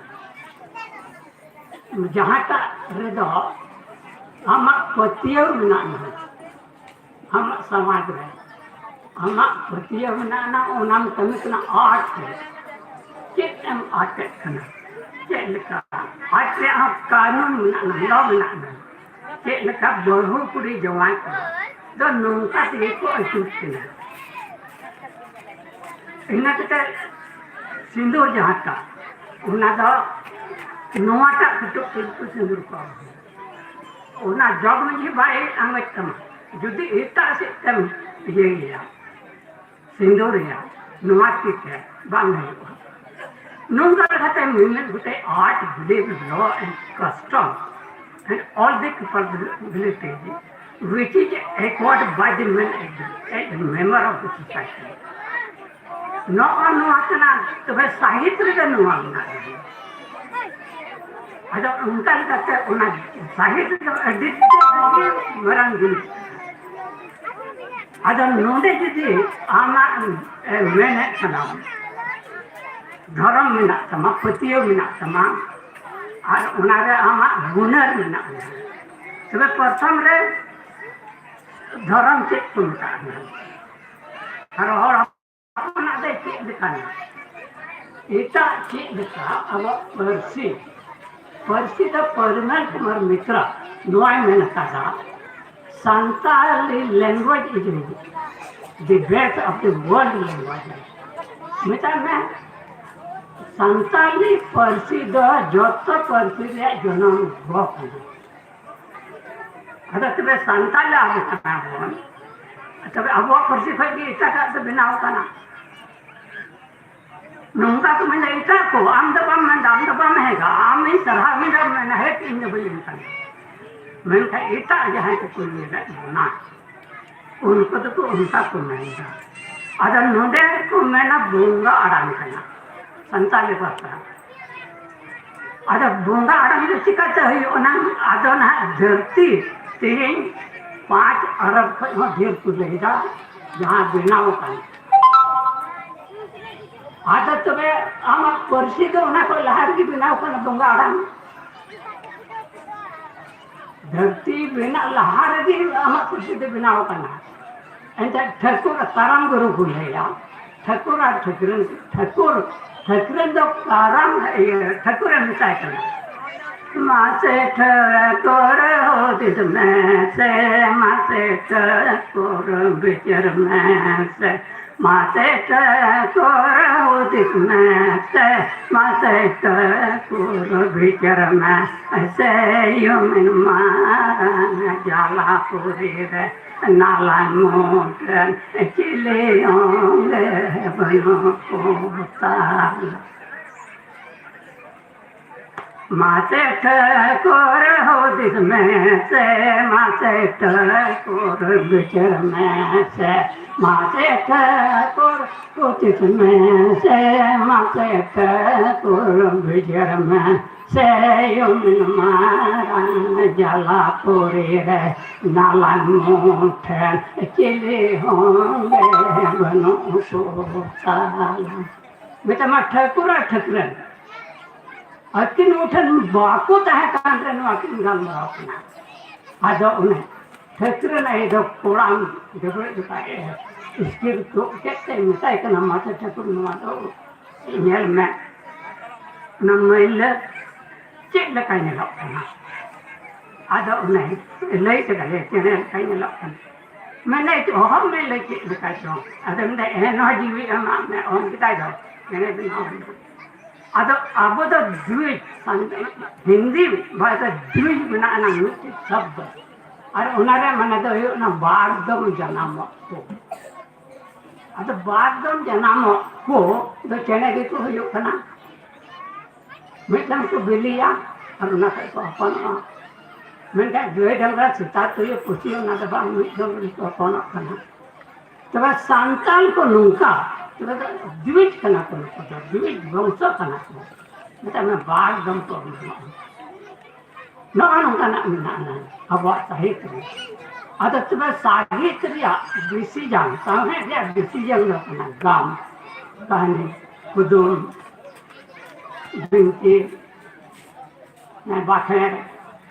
ᱡᱟᱦᱟᱸᱴᱟᱜ ᱨᱮᱫᱚ ᱟᱢᱟᱜ ᱯᱟᱹᱛᱭᱟᱹᱣ ᱢᱮᱱᱟᱜ ᱢᱮ, ᱟᱢᱟᱜ ᱥᱚᱢᱟᱡᱽ ᱨᱮ ᱟᱢᱟᱜ ᱯᱟᱹᱛᱭᱟᱹᱣ ᱢᱮᱱᱟᱜᱼᱟ, ᱚᱱᱟᱢ ᱠᱟᱹᱢᱤ ᱠᱟᱱᱟ ᱟᱨᱴ ᱨᱮ᱾ ᱪᱮᱫ ᱮᱢ ᱟᱨᱴ ᱮᱫ ᱠᱟᱱᱟ? ᱪᱮᱫ ᱞᱮᱠᱟ ᱟᱨᱴ ᱨᱮᱭᱟᱜ ᱦᱚᱸ ᱠᱟᱹᱱᱩᱱ ᱢᱮᱱᱟᱜᱼᱟ, ᱞᱚ ᱢᱮᱱᱟᱜᱼᱟ᱾ ᱪᱮᱫ ᱞᱮᱠᱟ ᱵᱟᱹᱦᱩ ᱠᱩᱲᱤ ᱡᱟᱶᱟᱭ ᱠᱚ ᱫᱚ ᱱᱚᱝᱠᱟ ᱛᱮᱜᱮ ᱠᱚ ᱟᱹᱪᱩᱨ ᱠᱤᱱᱟ᱾ ᱤᱱᱟᱹ ᱠᱟᱛᱮ ᱥᱤᱸᱫᱩᱨ ᱡᱟᱦᱟᱸᱴᱟᱜ, ᱚᱱᱟ ᱫᱚ ᱱᱚᱣᱟᱴᱟᱜ ᱠᱟᱹᱴᱩᱵ ᱛᱮᱜᱮ ᱠᱚ ᱥᱤᱸᱫᱩᱨ ᱠᱚᱣᱟ᱾ ᱚᱱᱟ ᱡᱚᱜᱽ ᱢᱟᱹᱡᱷᱤ ᱵᱟᱭ ᱟᱸᱜᱚᱪ ᱛᱟᱢᱟ, ᱡᱩᱫᱤ ᱮᱴᱟᱜ ᱥᱮᱫ ᱛᱮᱢ ᱤᱭᱟᱹᱭᱮᱭᱟ, ᱥᱤᱸᱫᱩᱨᱮᱭᱟ, ᱱᱚᱣᱟ ᱛᱤ ᱛᱮ ᱵᱟᱝ ᱦᱩᱭᱩᱜᱼᱟ᱾ ᱱᱚᱝᱠᱟ ᱞᱮᱠᱟᱛᱮ ᱢᱤᱢᱤᱫ ᱜᱚᱴᱮᱡ art, belief, law and custom and all the capabilities which is acquired by the man as a member of the society. ᱱᱚᱜᱼᱚ ᱱᱚᱣᱟ ᱠᱟᱱᱟ᱾ ᱛᱚᱵᱮ ᱥᱟᱦᱤᱛ ᱨᱮᱫᱚ ᱱᱚᱣᱟ ᱢᱮᱱᱟᱜᱼᱟ᱾ ᱟᱫᱚ ᱚᱱᱠᱟ ᱞᱮᱠᱟᱛᱮ ᱚᱱᱟ ᱥᱟᱦᱤᱛ ᱫᱚ ᱟᱹᱰᱤ ᱢᱟᱨᱟᱝ ᱡᱤᱱᱤᱥ᱾ ᱟᱫᱚ ᱱᱚᱰᱮ ᱡᱩᱫᱤ ᱟᱢᱟᱜ, ᱮ, ᱢᱮᱱᱮᱫ ᱠᱟᱱᱟᱢ, ᱫᱷᱚᱨᱚᱢ ᱢᱮᱱᱟᱜ ᱛᱟᱢᱟ, ᱯᱟᱹᱛᱭᱟᱹᱣ ᱢᱮᱱᱟᱜ ᱛᱟᱢᱟ, ᱟᱨ ᱚᱱᱟᱨᱮ ᱟᱢᱟᱜ ᱦᱩᱱᱟᱹᱨ ᱢᱮᱱᱟᱜᱼᱟ, ᱛᱚᱵᱮ ᱯᱨᱚᱛᱷᱚᱢ ᱨᱮ ᱫᱷᱚᱨᱚᱢ ᱪᱮᱫ ᱠᱚ ᱢᱮᱛᱟᱜᱼᱟ? ᱟᱨ ᱦᱚᱲ ᱦᱚᱯᱚᱱᱟᱜ ᱫᱚ ᱪᱮᱫ ᱞᱮᱠᱟᱱᱟ? ᱮᱴᱟᱜ ᱪᱮᱫ ᱞᱮᱠᱟ ᱟᱵᱚᱣᱟᱜ ᱯᱟᱹᱨᱥᱤ, ᱯᱟᱹᱨᱥᱤ ᱫᱚ ᱯᱚᱨᱤᱢᱟᱞ ᱠᱩᱢᱟᱨ ᱢᱤᱛᱨᱟ ᱱᱚᱣᱟᱭ ᱢᱮᱱ ᱟᱠᱟᱫᱟ, Santali language is The best of the world language. ᱢᱮᱛᱟᱜ ᱢᱮ, ᱥᱟᱱᱛᱟᱞᱤ ᱯᱟᱹᱨᱥᱤ ᱫᱚ ᱡᱚᱛᱚ ᱯᱟᱹᱨᱥᱤ ᱨᱮᱭᱟᱜ ᱡᱚᱱᱚᱢ ᱜᱚ ᱠᱟᱱᱟ᱾ ᱟᱫᱚ ᱛᱚᱵᱮ ᱥᱟᱱᱛᱟᱞᱤ ᱟᱵᱚ ᱠᱟᱱᱟ ᱵᱚᱱ, ᱛᱚᱵᱮ ᱟᱵᱚᱣᱟᱜ ᱯᱟᱹᱨᱥᱤ ᱠᱷᱚᱱ ᱜᱮ ᱮᱴᱟᱜᱟᱜ ᱫᱚ ᱵᱮᱱᱟᱣ ᱠᱟᱱᱟ᱾ ᱱᱚᱝᱠᱟ ᱠᱚ ᱢᱮᱱᱟ, ᱮᱴᱟᱜ ᱠᱚ, ᱟᱢ ᱫᱚ ᱵᱟᱢ ᱢᱮᱱᱫᱟ, ᱟᱢ ᱫᱚ ᱵᱟᱢ ᱦᱮᱡᱟ, ᱟᱢᱤᱧ ᱥᱟᱨᱦᱟᱣ ᱢᱮᱫᱟ, ᱢᱮᱱᱟ, ᱦᱮᱡ, ᱤᱧ ᱫᱚ ᱵᱟᱹᱧ ᱢᱮᱛᱟᱢᱟ᱾ ᱢᱮᱱᱠᱷᱟᱱ ᱮᱴᱟᱜ ᱡᱟᱦᱟᱸᱭ ᱠᱚᱠᱚ ᱞᱟᱹᱭᱫᱟ ᱚᱱᱟ, ᱩᱱᱠᱩ ᱫᱚᱠᱚ ᱚᱱᱠᱟ ᱠᱚ ᱢᱮᱱᱫᱟ᱾ ᱟᱫᱚ ᱱᱚᱰᱮ ᱠᱚ ᱢᱮᱱᱟ ᱵᱚᱸᱜᱟ ᱟᱲᱟᱝ ᱠᱟᱱᱟ ᱥᱟᱱᱛᱟᱲᱤ ᱯᱟᱹᱨᱥᱤ᱾ ᱟᱫᱚ ᱵᱚᱸᱜᱟ ᱟᱲᱟᱝ ᱫᱚ ᱪᱤᱠᱟᱹᱛᱮ ᱦᱩᱭᱩᱜᱼᱟ? ᱟᱫᱚ ᱱᱟᱦᱟᱜ ᱫᱷᱟᱹᱨᱛᱤ ᱛᱮᱦᱮᱧ ᱯᱟᱸᱪ ᱟᱨᱚᱵ ᱠᱷᱚᱱ ᱦᱚᱸ ᱰᱷᱮᱨ ᱠᱚ ᱞᱟᱹᱭᱫᱟ, ᱡᱟᱦᱟᱸ ᱵᱮᱱᱟᱣ ᱟᱠᱟᱱ᱾ ᱟᱫᱚ ᱛᱚᱵᱮ ᱟᱢᱟᱜ ᱯᱟᱹᱨᱥᱤ ᱫᱚ ᱚᱱᱟ ᱠᱷᱚᱱ ᱞᱟᱦᱟ ᱨᱮᱜᱮ ᱵᱮᱱᱟᱣ ᱠᱟᱱᱟ, ᱵᱚᱸᱜᱟ ᱟᱲᱟᱝ᱾ ᱫᱷᱟᱹᱨᱛᱤ ᱵᱮᱱᱟᱜ ᱞᱟᱦᱟ ᱨᱮᱜᱮ ᱟᱢᱟᱜ ᱯᱟᱹᱨᱥᱤ ᱫᱚ ᱵᱮᱱᱟᱣ ᱠᱟᱱᱟ᱾ ᱮᱱᱛᱮ ᱴᱷᱟᱹᱠᱩᱨ ᱟᱨ ᱠᱟᱨᱟᱢ ᱜᱩᱨᱩ ᱠᱚ ᱞᱟᱹᱭᱟ, ᱴᱷᱟᱹᱠᱩᱨ ᱟᱨ ᱴᱷᱟᱹᱠᱨᱟᱹᱱ, ᱴᱷᱟᱹᱠᱩᱨ, ᱴᱷᱟᱹᱠᱨᱟᱹᱱ ᱫᱚ ᱠᱟᱨᱟᱢ, ᱤᱭᱟᱹ, ᱴᱷᱟᱹᱠᱩᱨᱮ ᱢᱮᱛᱟᱭ ᱠᱟᱱᱟ, ᱢᱟᱥᱮ ᱴᱷᱟᱹᱠᱩᱨ ᱦᱩᱫᱤᱥ ᱢᱮᱥᱮ, ᱢᱟᱥᱮ ᱴᱷᱟᱹᱠᱩᱨ ᱵᱤᱪᱟᱹᱨ ᱢᱮᱥᱮ, ᱢᱟᱥᱮ ᱴᱷᱟᱹᱠᱩᱨ ᱦᱩᱫᱤᱥ ᱢᱮᱥᱮ, ᱢᱟᱥᱮ ᱴᱷᱟᱹᱠᱩᱨ ᱵᱤᱪᱟᱹᱨ ᱢᱮᱥᱮ, ᱭᱩᱢᱤᱱ ᱢᱟᱨᱟᱝ ᱡᱟᱞᱟᱯᱩᱨᱤ ᱨᱮ ᱱᱟᱞᱟ ᱢᱩᱴᱷᱟᱹᱱ ᱪᱤᱞᱤ ᱦᱚᱸ ᱜᱮ ᱵᱟᱹᱱᱩᱜ ᱠᱚ ᱛᱟᱞᱟ᱾ ᱢᱟᱥᱮ ᱴᱷᱟᱹᱠᱩᱨ ᱦᱩᱫᱤᱥ ᱢᱮᱥᱮ, ᱢᱟᱥᱮ ᱴᱷᱟᱹᱠᱩᱨ ᱵᱤᱪᱟᱹᱨ ᱢᱮᱥᱮ, ᱢᱟᱥᱮ ᱴᱷᱟᱹᱠᱩᱨ ᱦᱩᱫᱤᱥ ᱢᱮᱥᱮ, ᱢᱟᱥᱮ ᱴᱷᱟᱹᱠᱩᱨ ᱵᱤᱪᱟᱹᱨ ᱢᱮᱥᱮ, ᱭᱩᱢᱤᱱ ᱢᱟᱨᱟᱝ ᱡᱟᱞᱟᱯᱩᱨᱤ ᱨᱮ ᱱᱟᱞᱟ ᱢᱩᱴᱷᱟᱹᱱ ᱪᱤᱞᱤ ᱦᱚᱸ ᱜᱮ ᱵᱟᱹᱱᱩᱜ ᱠᱚ ᱛᱟᱞᱟ᱾ ᱢᱮᱛᱟᱢᱟ ᱴᱷᱟᱹᱠᱩᱨ ᱟᱨ ᱴᱷᱟᱹᱠᱨᱟᱹᱱ ᱟᱹᱠᱤᱱ ᱢᱩᱴᱷᱟᱹᱱ ᱵᱟᱠᱚ ᱛᱟᱦᱮᱸ ᱠᱟᱱ ᱨᱮ ᱱᱚᱣᱟ ᱠᱤᱱ ᱜᱟᱞᱢᱟᱨᱟᱣ ᱠᱟᱱᱟ᱾ ᱟᱫᱚ ᱚᱱᱮ ᱴᱷᱟᱹᱠᱨᱟᱹᱱ ᱟᱭᱳ ᱫᱚ ᱠᱚᱲᱟᱢ ᱰᱟᱹᱵᱽᱨᱟᱹᱜ ᱡᱚᱠᱷᱟᱡ ᱮ ᱤᱥᱠᱤᱨ ᱛᱩᱫ ᱠᱮᱫ ᱛᱮ ᱢᱮᱛᱟᱭ ᱠᱟᱱᱟ, "ᱢᱟᱥᱮ ᱴᱷᱟᱹᱠᱩᱨ, ᱱᱚᱣᱟ ᱫᱚ ᱧᱮᱞ ᱢᱮ, ᱚᱱᱟ ᱢᱟᱹᱭᱞᱟᱹ ᱪᱮᱫ ᱞᱮᱠᱟ ᱧᱮᱞᱚᱜ ᱠᱟᱱᱟ?" ᱟᱫᱚ ᱚᱱᱮ ᱞᱟᱹᱭ ᱠᱮᱫᱟ, "ᱪᱮᱬᱮ ᱞᱮᱠᱟᱭ ᱧᱮᱞᱚᱜ ᱠᱟᱱᱟ᱾" ᱢᱮᱱᱫᱟᱭ, "ᱚᱦᱚᱢ ᱢᱮᱱ ᱞᱮ ᱪᱮᱫ ᱞᱮᱠᱟ ᱪᱚᱝ?" ᱟᱫᱚ ᱢᱮᱱᱫᱟᱭ, "ᱮᱱ ᱦᱚᱸ ᱡᱤᱣᱤ ᱮᱢᱟᱜ ᱢᱮ", ᱚᱞ ᱠᱮᱫᱟᱭ ᱫᱚ᱾ ᱪᱮᱬᱮ ᱵᱮᱱᱟᱣ ᱦᱩᱭᱩᱜᱼᱟ᱾ ᱟᱫᱚ ᱟᱵᱚ ᱫᱚ ᱫᱩᱭ, ᱦᱤᱱᱫᱤ ᱵᱷᱟᱥᱟ ᱫᱩᱭ ᱢᱮᱱᱟᱜᱼᱟ ᱱᱟᱝ ᱢᱤᱫᱴᱮᱡ ᱥᱚᱵᱫᱚ, ᱟᱨ ᱚᱱᱟ ᱨᱮᱭᱟᱜ ᱢᱟᱱᱮ ᱫᱚ ᱦᱩᱭᱩᱜ ᱠᱟᱱᱟ ᱵᱟᱨ ᱫᱚᱢ ᱡᱟᱱᱟᱢᱚᱜ ᱠᱚ᱾ ᱟᱫᱚ ᱵᱟᱨ ᱫᱚᱢ ᱡᱟᱱᱟᱢᱚᱜ ᱠᱚ ᱫᱚ ᱪᱮᱬᱮ ᱜᱮᱠᱚ ᱦᱩᱭᱩᱜ ᱠᱟᱱᱟ᱾ ᱢᱤᱫ ᱫᱚᱢ ᱠᱚ ᱵᱤᱞᱤᱭᱟ ᱟᱨ ᱚᱱᱟ ᱠᱷᱚᱡ ᱠᱚ ᱦᱚᱯᱚᱱᱚᱜᱼᱟ᱾ ᱢᱮᱱᱠᱷᱟᱱ ᱜᱟᱹᱭ ᱰᱟᱝᱨᱟ ᱥᱮᱛᱟ ᱛᱩᱭᱩ ᱯᱩᱥᱤ ᱚᱱᱟ ᱫᱚ ᱵᱟᱝ, ᱢᱤᱫ ᱫᱚᱢ ᱨᱮᱜᱮ ᱠᱚ ᱦᱚᱯᱚᱱᱚᱜ ᱠᱟᱱᱟ᱾ ᱛᱚᱵᱮ ᱥᱟᱱᱛᱟᱞ ᱠᱚ ᱱᱚᱝᱠᱟ, ᱛᱚᱵᱮ ᱫᱚ ᱫᱩᱭᱤᱡ ᱠᱟᱱᱟ ᱠᱚ, ᱱᱩᱠᱩ ᱫᱚ ᱫᱩᱭᱤᱡ ᱵᱚᱝᱥᱚ ᱠᱟᱱᱟ ᱠᱚ᱾ ᱢᱮᱛᱟᱜ ᱢᱮ ᱵᱟᱨ ᱫᱚᱢ ᱠᱚ ᱦᱚᱯᱚᱱᱚᱜᱼᱟ᱾ ᱱᱚᱜᱼᱚ ᱱᱚᱝᱠᱟᱱᱟᱜ ᱢᱮᱱᱟᱜᱼᱟ ᱟᱵᱚᱣᱟᱜ ᱥᱟᱦᱤᱛ ᱨᱮ᱾ ᱟᱫᱚ ᱛᱚᱵᱮ ᱥᱟᱦᱤᱛ ᱨᱮᱭᱟᱜ decision, ᱥᱟᱶᱦᱮᱫ ᱨᱮᱭᱟᱜ decision ᱫᱚ ᱠᱟᱱᱟ ᱜᱟᱢ, ᱠᱟᱹᱦᱱᱤ, ᱠᱩᱫᱩᱢ, ᱵᱤᱱᱛᱤ, ᱵᱟᱠᱷᱮᱬ,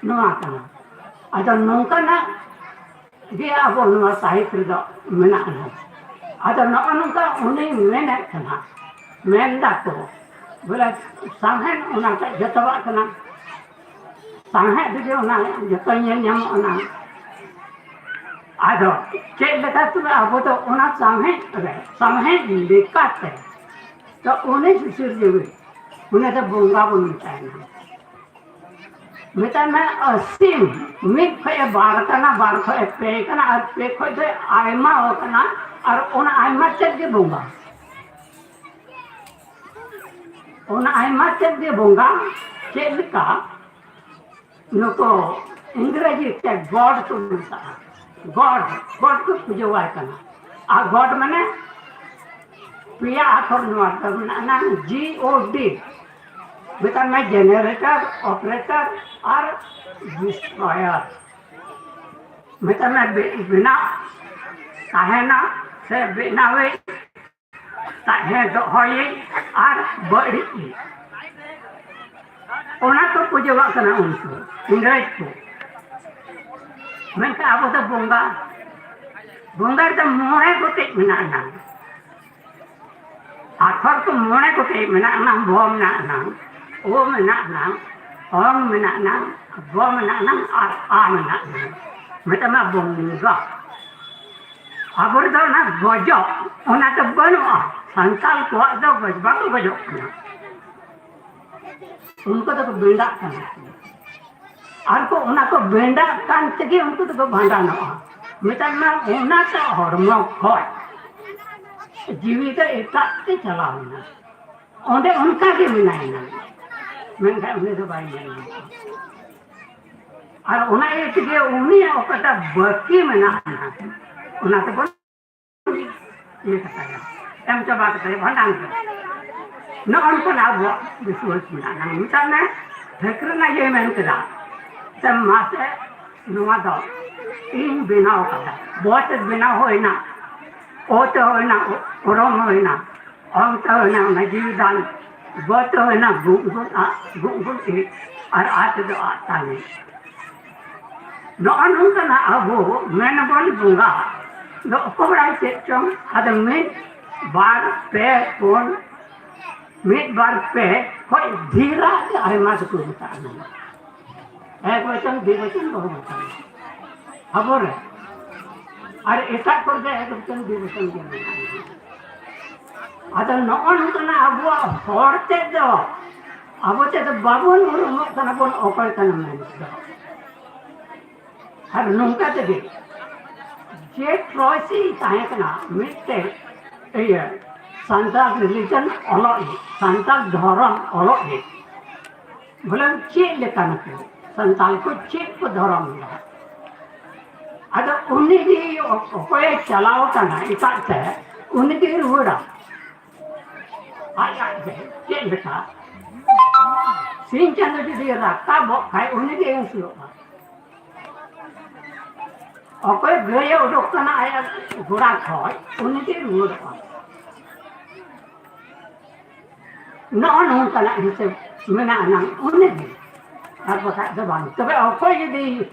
ᱱᱚᱣᱟ ᱠᱟᱱᱟ᱾ ᱟᱫᱚ ᱱᱚᱝᱠᱟᱱᱟᱜ ᱜᱮ ᱟᱵᱚ ᱱᱚᱣᱟ ᱥᱟᱦᱤᱛ ᱨᱮᱫᱚ ᱢᱮᱱᱟᱜᱼᱟ᱾ ᱟᱫᱚ ᱱᱚᱜᱼᱚ ᱱᱚᱝᱠᱟ ᱩᱱᱤ ᱢᱮᱱᱮᱫ ᱠᱟᱱᱟ, ᱢᱮᱱ ᱫᱟᱠᱚ ᱵᱚᱞᱮ ᱥᱟᱶᱦᱮᱫ ᱚᱱᱟ ᱫᱚ ᱡᱚᱛᱚᱣᱟᱜ ᱠᱟᱱᱟ, ᱥᱟᱶᱦᱮᱫ ᱨᱮᱜᱮ ᱚᱱᱟ ᱡᱚᱛᱚ ᱧᱮᱞ ᱧᱟᱢᱚᱜ ᱠᱟᱱᱟ᱾ ᱟᱫᱚ ᱪᱮᱫ ᱞᱮᱠᱟ ᱛᱮ ᱟᱵᱚ ᱫᱚ ᱚᱱᱟ ᱥᱟᱶᱦᱮᱫ ᱨᱮ, ᱥᱟᱶᱦᱮᱫ ᱞᱮᱠᱟᱛᱮ ᱛᱚ ᱩᱱᱤ ᱥᱤᱥᱤᱨᱡᱟᱹᱣᱤᱡ, ᱩᱱᱤ ᱫᱚ ᱵᱚᱸᱜᱟ ᱵᱚᱱ ᱢᱮᱛᱟᱭ ᱠᱟᱱᱟ᱾ ᱢᱮᱛᱟᱭ ᱢᱮ ᱚᱥᱤᱢ, ᱢᱤᱫ ᱠᱷᱚᱡ ᱮ ᱵᱟᱨ ᱠᱟᱱᱟ, ᱵᱟᱨ ᱠᱷᱚᱡ ᱮ ᱯᱮ ᱠᱟᱱᱟ, ᱟᱨ ᱯᱮ ᱠᱷᱚᱡ ᱫᱚᱭ ᱟᱭᱢᱟ ᱟᱠᱟᱱᱟ, ᱟᱨ ᱚᱱᱟ ᱟᱭᱢᱟ ᱛᱮᱫ ᱜᱮ ᱵᱚᱸᱜᱟ᱾ ᱚᱱᱟ ᱟᱭᱢᱟ ᱛᱮᱫ ᱜᱮ ᱵᱚᱸᱜᱟ᱾ ᱪᱮᱫ ᱞᱮᱠᱟ? ᱱᱩᱠᱩ ᱤᱝᱨᱮᱡᱤ ᱛᱮ God ᱠᱚ ᱢᱮᱛᱟᱜᱼᱟ᱾ God, God ᱠᱚ ᱯᱩᱡᱟᱹᱣᱟᱭ ᱠᱟᱱᱟ᱾ ᱟᱨ God ᱢᱟᱱᱮ ᱯᱮᱭᱟ ᱟᱠᱷᱚᱨ ᱱᱚᱣᱟ ᱨᱮ ᱢᱮᱱᱟᱜᱼᱟ, G O D᱾ ᱢᱮᱛᱟᱜ ᱢᱮ generator, operator ᱟᱨ destroyer᱾ ᱢᱮᱛᱟᱜ ᱢᱮ ᱵᱮ-, ᱵᱮᱱᱟᱣ, ᱛᱟᱦᱮᱱᱟ ᱥᱮ ᱵᱮᱱᱟᱣᱤᱡ, ᱛᱟᱦᱮᱸ ᱫᱚᱦᱚᱭᱤᱡ ᱟᱨ ᱵᱟᱹᱲᱤᱡ᱾ ᱚᱱᱟ ᱠᱚ ᱯᱩᱡᱟᱹᱣᱟᱜ ᱠᱟᱱᱟ ᱩᱱᱠᱩ ᱤᱝᱨᱮᱡᱽ ᱠᱚ᱾ ᱢᱮᱱᱠᱷᱟᱱ ᱟᱵᱚ ᱫᱚ ᱵᱚᱸᱜᱟ, ᱵᱚᱸᱜᱟ ᱨᱮᱫᱚ ᱢᱚᱬᱮ ᱜᱚᱴᱮᱡ ᱢᱮᱱᱟᱜ ᱟᱱᱟᱝ᱾ ᱟᱠᱷᱚᱨ ᱠᱚ ᱢᱚᱬᱮ ᱜᱚᱴᱮᱡ ᱢᱮᱱᱟᱜ ᱟᱱᱟᱝ, ᱵᱷᱚ ᱢᱮᱱᱟᱜ ᱟᱱᱟᱝ, ᱳ ᱢᱮᱱᱟᱜ ᱟᱱᱟᱝ, ᱚᱝ ᱢᱮᱱᱟᱜ ᱟᱱᱟᱝ, ᱵᱷᱚ ᱢᱮᱱᱟᱜ ᱟᱱᱟᱝ ᱟᱨ ᱟ ᱢᱮᱱᱟᱜ ᱟᱱᱟᱝ᱾ ᱢᱮᱛᱟᱜ ᱢᱮ ᱵᱚᱸᱜᱟ᱾ ᱟᱵᱚ ᱨᱮᱫᱚ ᱚᱱᱟ ᱜᱚᱡᱚᱜ, ᱚᱱᱟ ᱫᱚ ᱵᱟᱹᱱᱩᱜᱼᱟ᱾ ᱥᱟᱱᱛᱟᱲ ᱠᱚᱣᱟᱜ ᱫᱚ ᱜᱚᱡ, ᱵᱟᱠᱚ ᱜᱚᱡᱚᱜ ᱠᱟᱱᱟ᱾ ᱩᱱᱠᱩ ᱫᱚᱠᱚ ᱵᱮᱸᱰᱟᱜ ᱠᱟᱱᱟ᱾ ᱟᱨ ᱠᱚ, ᱚᱱᱟ ᱠᱚ ᱵᱮᱸᱰᱟᱜ ᱠᱟᱱ ᱛᱮᱜᱮ ᱩᱱᱠᱩ ᱫᱚᱠᱚ ᱵᱷᱟᱸᱰᱟᱱᱚᱜᱼᱟ᱾ ᱢᱮᱛᱟᱜ ᱢᱮ, ᱚᱱᱟ ᱫᱚ ᱦᱚᱲᱢᱚ ᱠᱷᱚᱡ ᱡᱤᱣᱤ ᱫᱚ ᱮᱴᱟᱜ ᱛᱮ ᱪᱟᱞᱟᱣ ᱮᱱᱟ᱾ ᱚᱸᱰᱮ ᱚᱱᱠᱟ ᱜᱮ ᱢᱮᱱᱟᱭᱟ, ᱢᱮᱱᱠᱷᱟᱱ ᱩᱱᱤ ᱫᱚ ᱵᱟᱭ ᱧᱮᱞ ᱧᱟᱢᱚᱜᱼᱟ᱾ ᱟᱨ ᱚᱱᱟ ᱤᱭᱟᱹ ᱛᱮᱜᱮ ᱩᱱᱤᱭᱟᱜ ᱚᱠᱟᱴᱟᱜ ᱵᱟᱹᱠᱤ ᱢᱮᱱᱟᱜᱼᱟ, ᱚᱱᱟ ᱛᱮᱵᱚᱱ ᱤᱭᱟᱹ ᱠᱟᱛᱟᱭᱟ, ᱮᱢ ᱪᱟᱵᱟ ᱠᱟᱛᱟᱭᱟ, ᱵᱷᱟᱸᱰᱟᱱ ᱠᱟᱛᱟᱭᱟ᱾ ᱱᱚᱜᱼᱚ ᱱᱚᱝᱠᱟᱱᱟᱜ ᱟᱵᱚᱣᱟᱜ ᱵᱤᱥᱣᱟᱹᱥ ᱢᱮᱱᱟᱜᱼᱟ᱾ ᱢᱮᱛᱟᱜ ᱢᱮ, ᱴᱷᱟᱹᱠᱨᱟᱹ ᱱᱟᱭ ᱤᱭᱟᱹᱭ ᱢᱮᱱ ᱠᱮᱫᱟ, ᱥᱮ ᱢᱟᱥᱮ, ᱱᱚᱣᱟ ᱫᱚ ᱤᱧ ᱵᱮᱱᱟᱣ ᱠᱟᱫᱟ᱾ ᱵᱚ ᱛᱮ ᱵᱮᱱᱟᱣ ᱦᱩᱭᱱᱟ, ᱚ ᱛᱮ ᱦᱩᱭᱱᱟ, ᱚᱨᱚᱝ ᱦᱩᱭᱱᱟ, ᱚᱝ ᱛᱮ ᱦᱩᱭᱱᱟ, ᱚᱱᱟ ᱡᱤᱣᱤ ᱫᱟᱱ, ᱜᱚ ᱛᱮ ᱦᱩᱭᱱᱟ, ᱜᱩᱜ ᱜᱩᱜ ᱟᱜ, ᱜᱩᱜ ᱜᱩᱜ ᱤᱡ, ᱟᱨ ᱟ ᱛᱮᱫᱚ ᱟᱜ ᱛᱟᱝ ᱤᱡ᱾ ᱱᱚᱜᱼᱚ ᱱᱚᱝᱠᱟᱱᱟᱜ ᱟᱵᱚ ᱢᱮᱱᱵᱚᱱ ᱵᱚᱸᱜᱟ ᱫᱚ ᱚᱠᱚᱭ ᱵᱟᱲᱟᱭ ᱪᱮᱫ ᱪᱚᱝ, ᱟᱫᱚ ᱢᱤᱫ, ᱵᱟᱨ, ᱯᱮ, ᱯᱩᱱ, ᱢᱤᱫ, ᱵᱟᱨ, ᱯᱮ ᱠᱷᱚᱡ ᱰᱷᱮᱨᱟᱜ ᱜᱮ ᱟᱭᱢᱟ ᱫᱚᱠᱚ ᱢᱮᱛᱟᱜᱼᱟ᱾ ᱮᱠ ᱵᱚᱪᱚᱱ, ᱫᱩᱭ ᱵᱚᱪᱚᱱ, ᱵᱚᱦᱩ ᱵᱚᱪᱚᱱ᱾ ᱟᱵᱚᱨᱮ ᱟᱨ ᱮᱴᱟᱜ ᱠᱚᱨᱮ ᱫᱚ ᱮᱠ ᱵᱚᱪᱚᱱ, ᱫᱩᱭ ᱵᱚᱪᱚᱱ ᱜᱮ ᱢᱮᱱᱟᱜᱼᱟ᱾ ᱟᱫᱚ ᱱᱚᱜᱼᱚ ᱱᱚᱝᱠᱟᱱᱟᱜ ᱟᱵᱚᱣᱟᱜ ᱦᱚᱲ ᱛᱮᱫ ᱫᱚ, ᱟᱵᱚ ᱛᱮᱫᱚ ᱵᱟᱵᱚᱱ ᱩᱨᱩᱢᱚᱜ ᱠᱟᱱᱟ ᱵᱚᱱ ᱚᱠᱚᱭ ᱠᱟᱱᱟ ᱢᱮᱱᱛᱮ ᱫᱚ᱾ ᱟᱨ ᱱᱚᱝᱠᱟ ᱛᱮᱜᱮ ᱡᱮ ᱯᱨᱚᱭᱥᱤ ᱛᱟᱦᱮᱸ ᱠᱟᱱᱟ ᱢᱤᱫᱴᱮᱱ ᱤᱭᱟᱹ ᱥᱟᱱᱛᱟᱲ ᱨᱤᱞᱤᱡᱚᱱ ᱚᱞᱚᱜ ᱤᱡ, ᱥᱟᱱᱛᱟᱲ ᱫᱷᱚᱨᱚᱢ ᱚᱞᱚᱜ ᱤᱡ, ᱵᱚᱞᱮ ᱪᱮᱫ ᱞᱮᱠᱟ ᱱᱩᱠᱩ ᱥᱟᱱᱛᱟᱲ ᱠᱚ ᱪᱮᱫ ᱠᱚ ᱫᱷᱚᱨᱚᱢ ᱮᱫᱟ? ᱟᱫᱚ ᱩᱱᱤ ᱜᱮ ᱚᱠᱚᱭᱮ ᱪᱟᱞᱟᱣ ᱠᱟᱱᱟ ᱮᱴᱟᱜ ᱛᱮ, ᱩᱱᱤ ᱜᱮ ᱨᱩᱣᱟᱹᱲᱟ᱾ ᱟᱡ ᱟᱡ ᱛᱮ ᱪᱮᱫ ᱞᱮᱠᱟ? ᱥᱤᱧ ᱪᱟᱸᱫᱚ ᱡᱩᱫᱤ ᱨᱟᱠᱟᱵᱚᱜ ᱠᱷᱟᱡ, ᱩᱱᱤ ᱜᱮ ᱦᱟᱹᱥᱩᱨᱚᱜᱼᱟ᱾ ᱚᱠᱚᱭ ᱜᱟᱹᱭᱮ ᱩᱰᱩᱠ ᱠᱟᱱᱟ ᱟᱭᱟᱜ ᱜᱚᱲᱟ ᱠᱷᱚᱡ, ᱩᱱᱤ ᱜᱮ ᱨᱩᱣᱟᱹᱲᱚᱜᱼᱟ᱾ ᱱᱚᱜᱼᱚ ᱱᱚᱝᱠᱟᱱᱟᱜ ᱦᱤᱥᱟᱹᱵ ᱢᱮᱱᱟᱜ ᱟᱱᱟᱝ ᱩᱱᱤ ᱜᱮ, ᱟᱨ ᱵᱟᱠᱷᱟᱡ ᱫᱚ ᱵᱟᱝ᱾ ᱛᱚᱵᱮ ᱚᱠᱚᱭ ᱡᱩᱫᱤ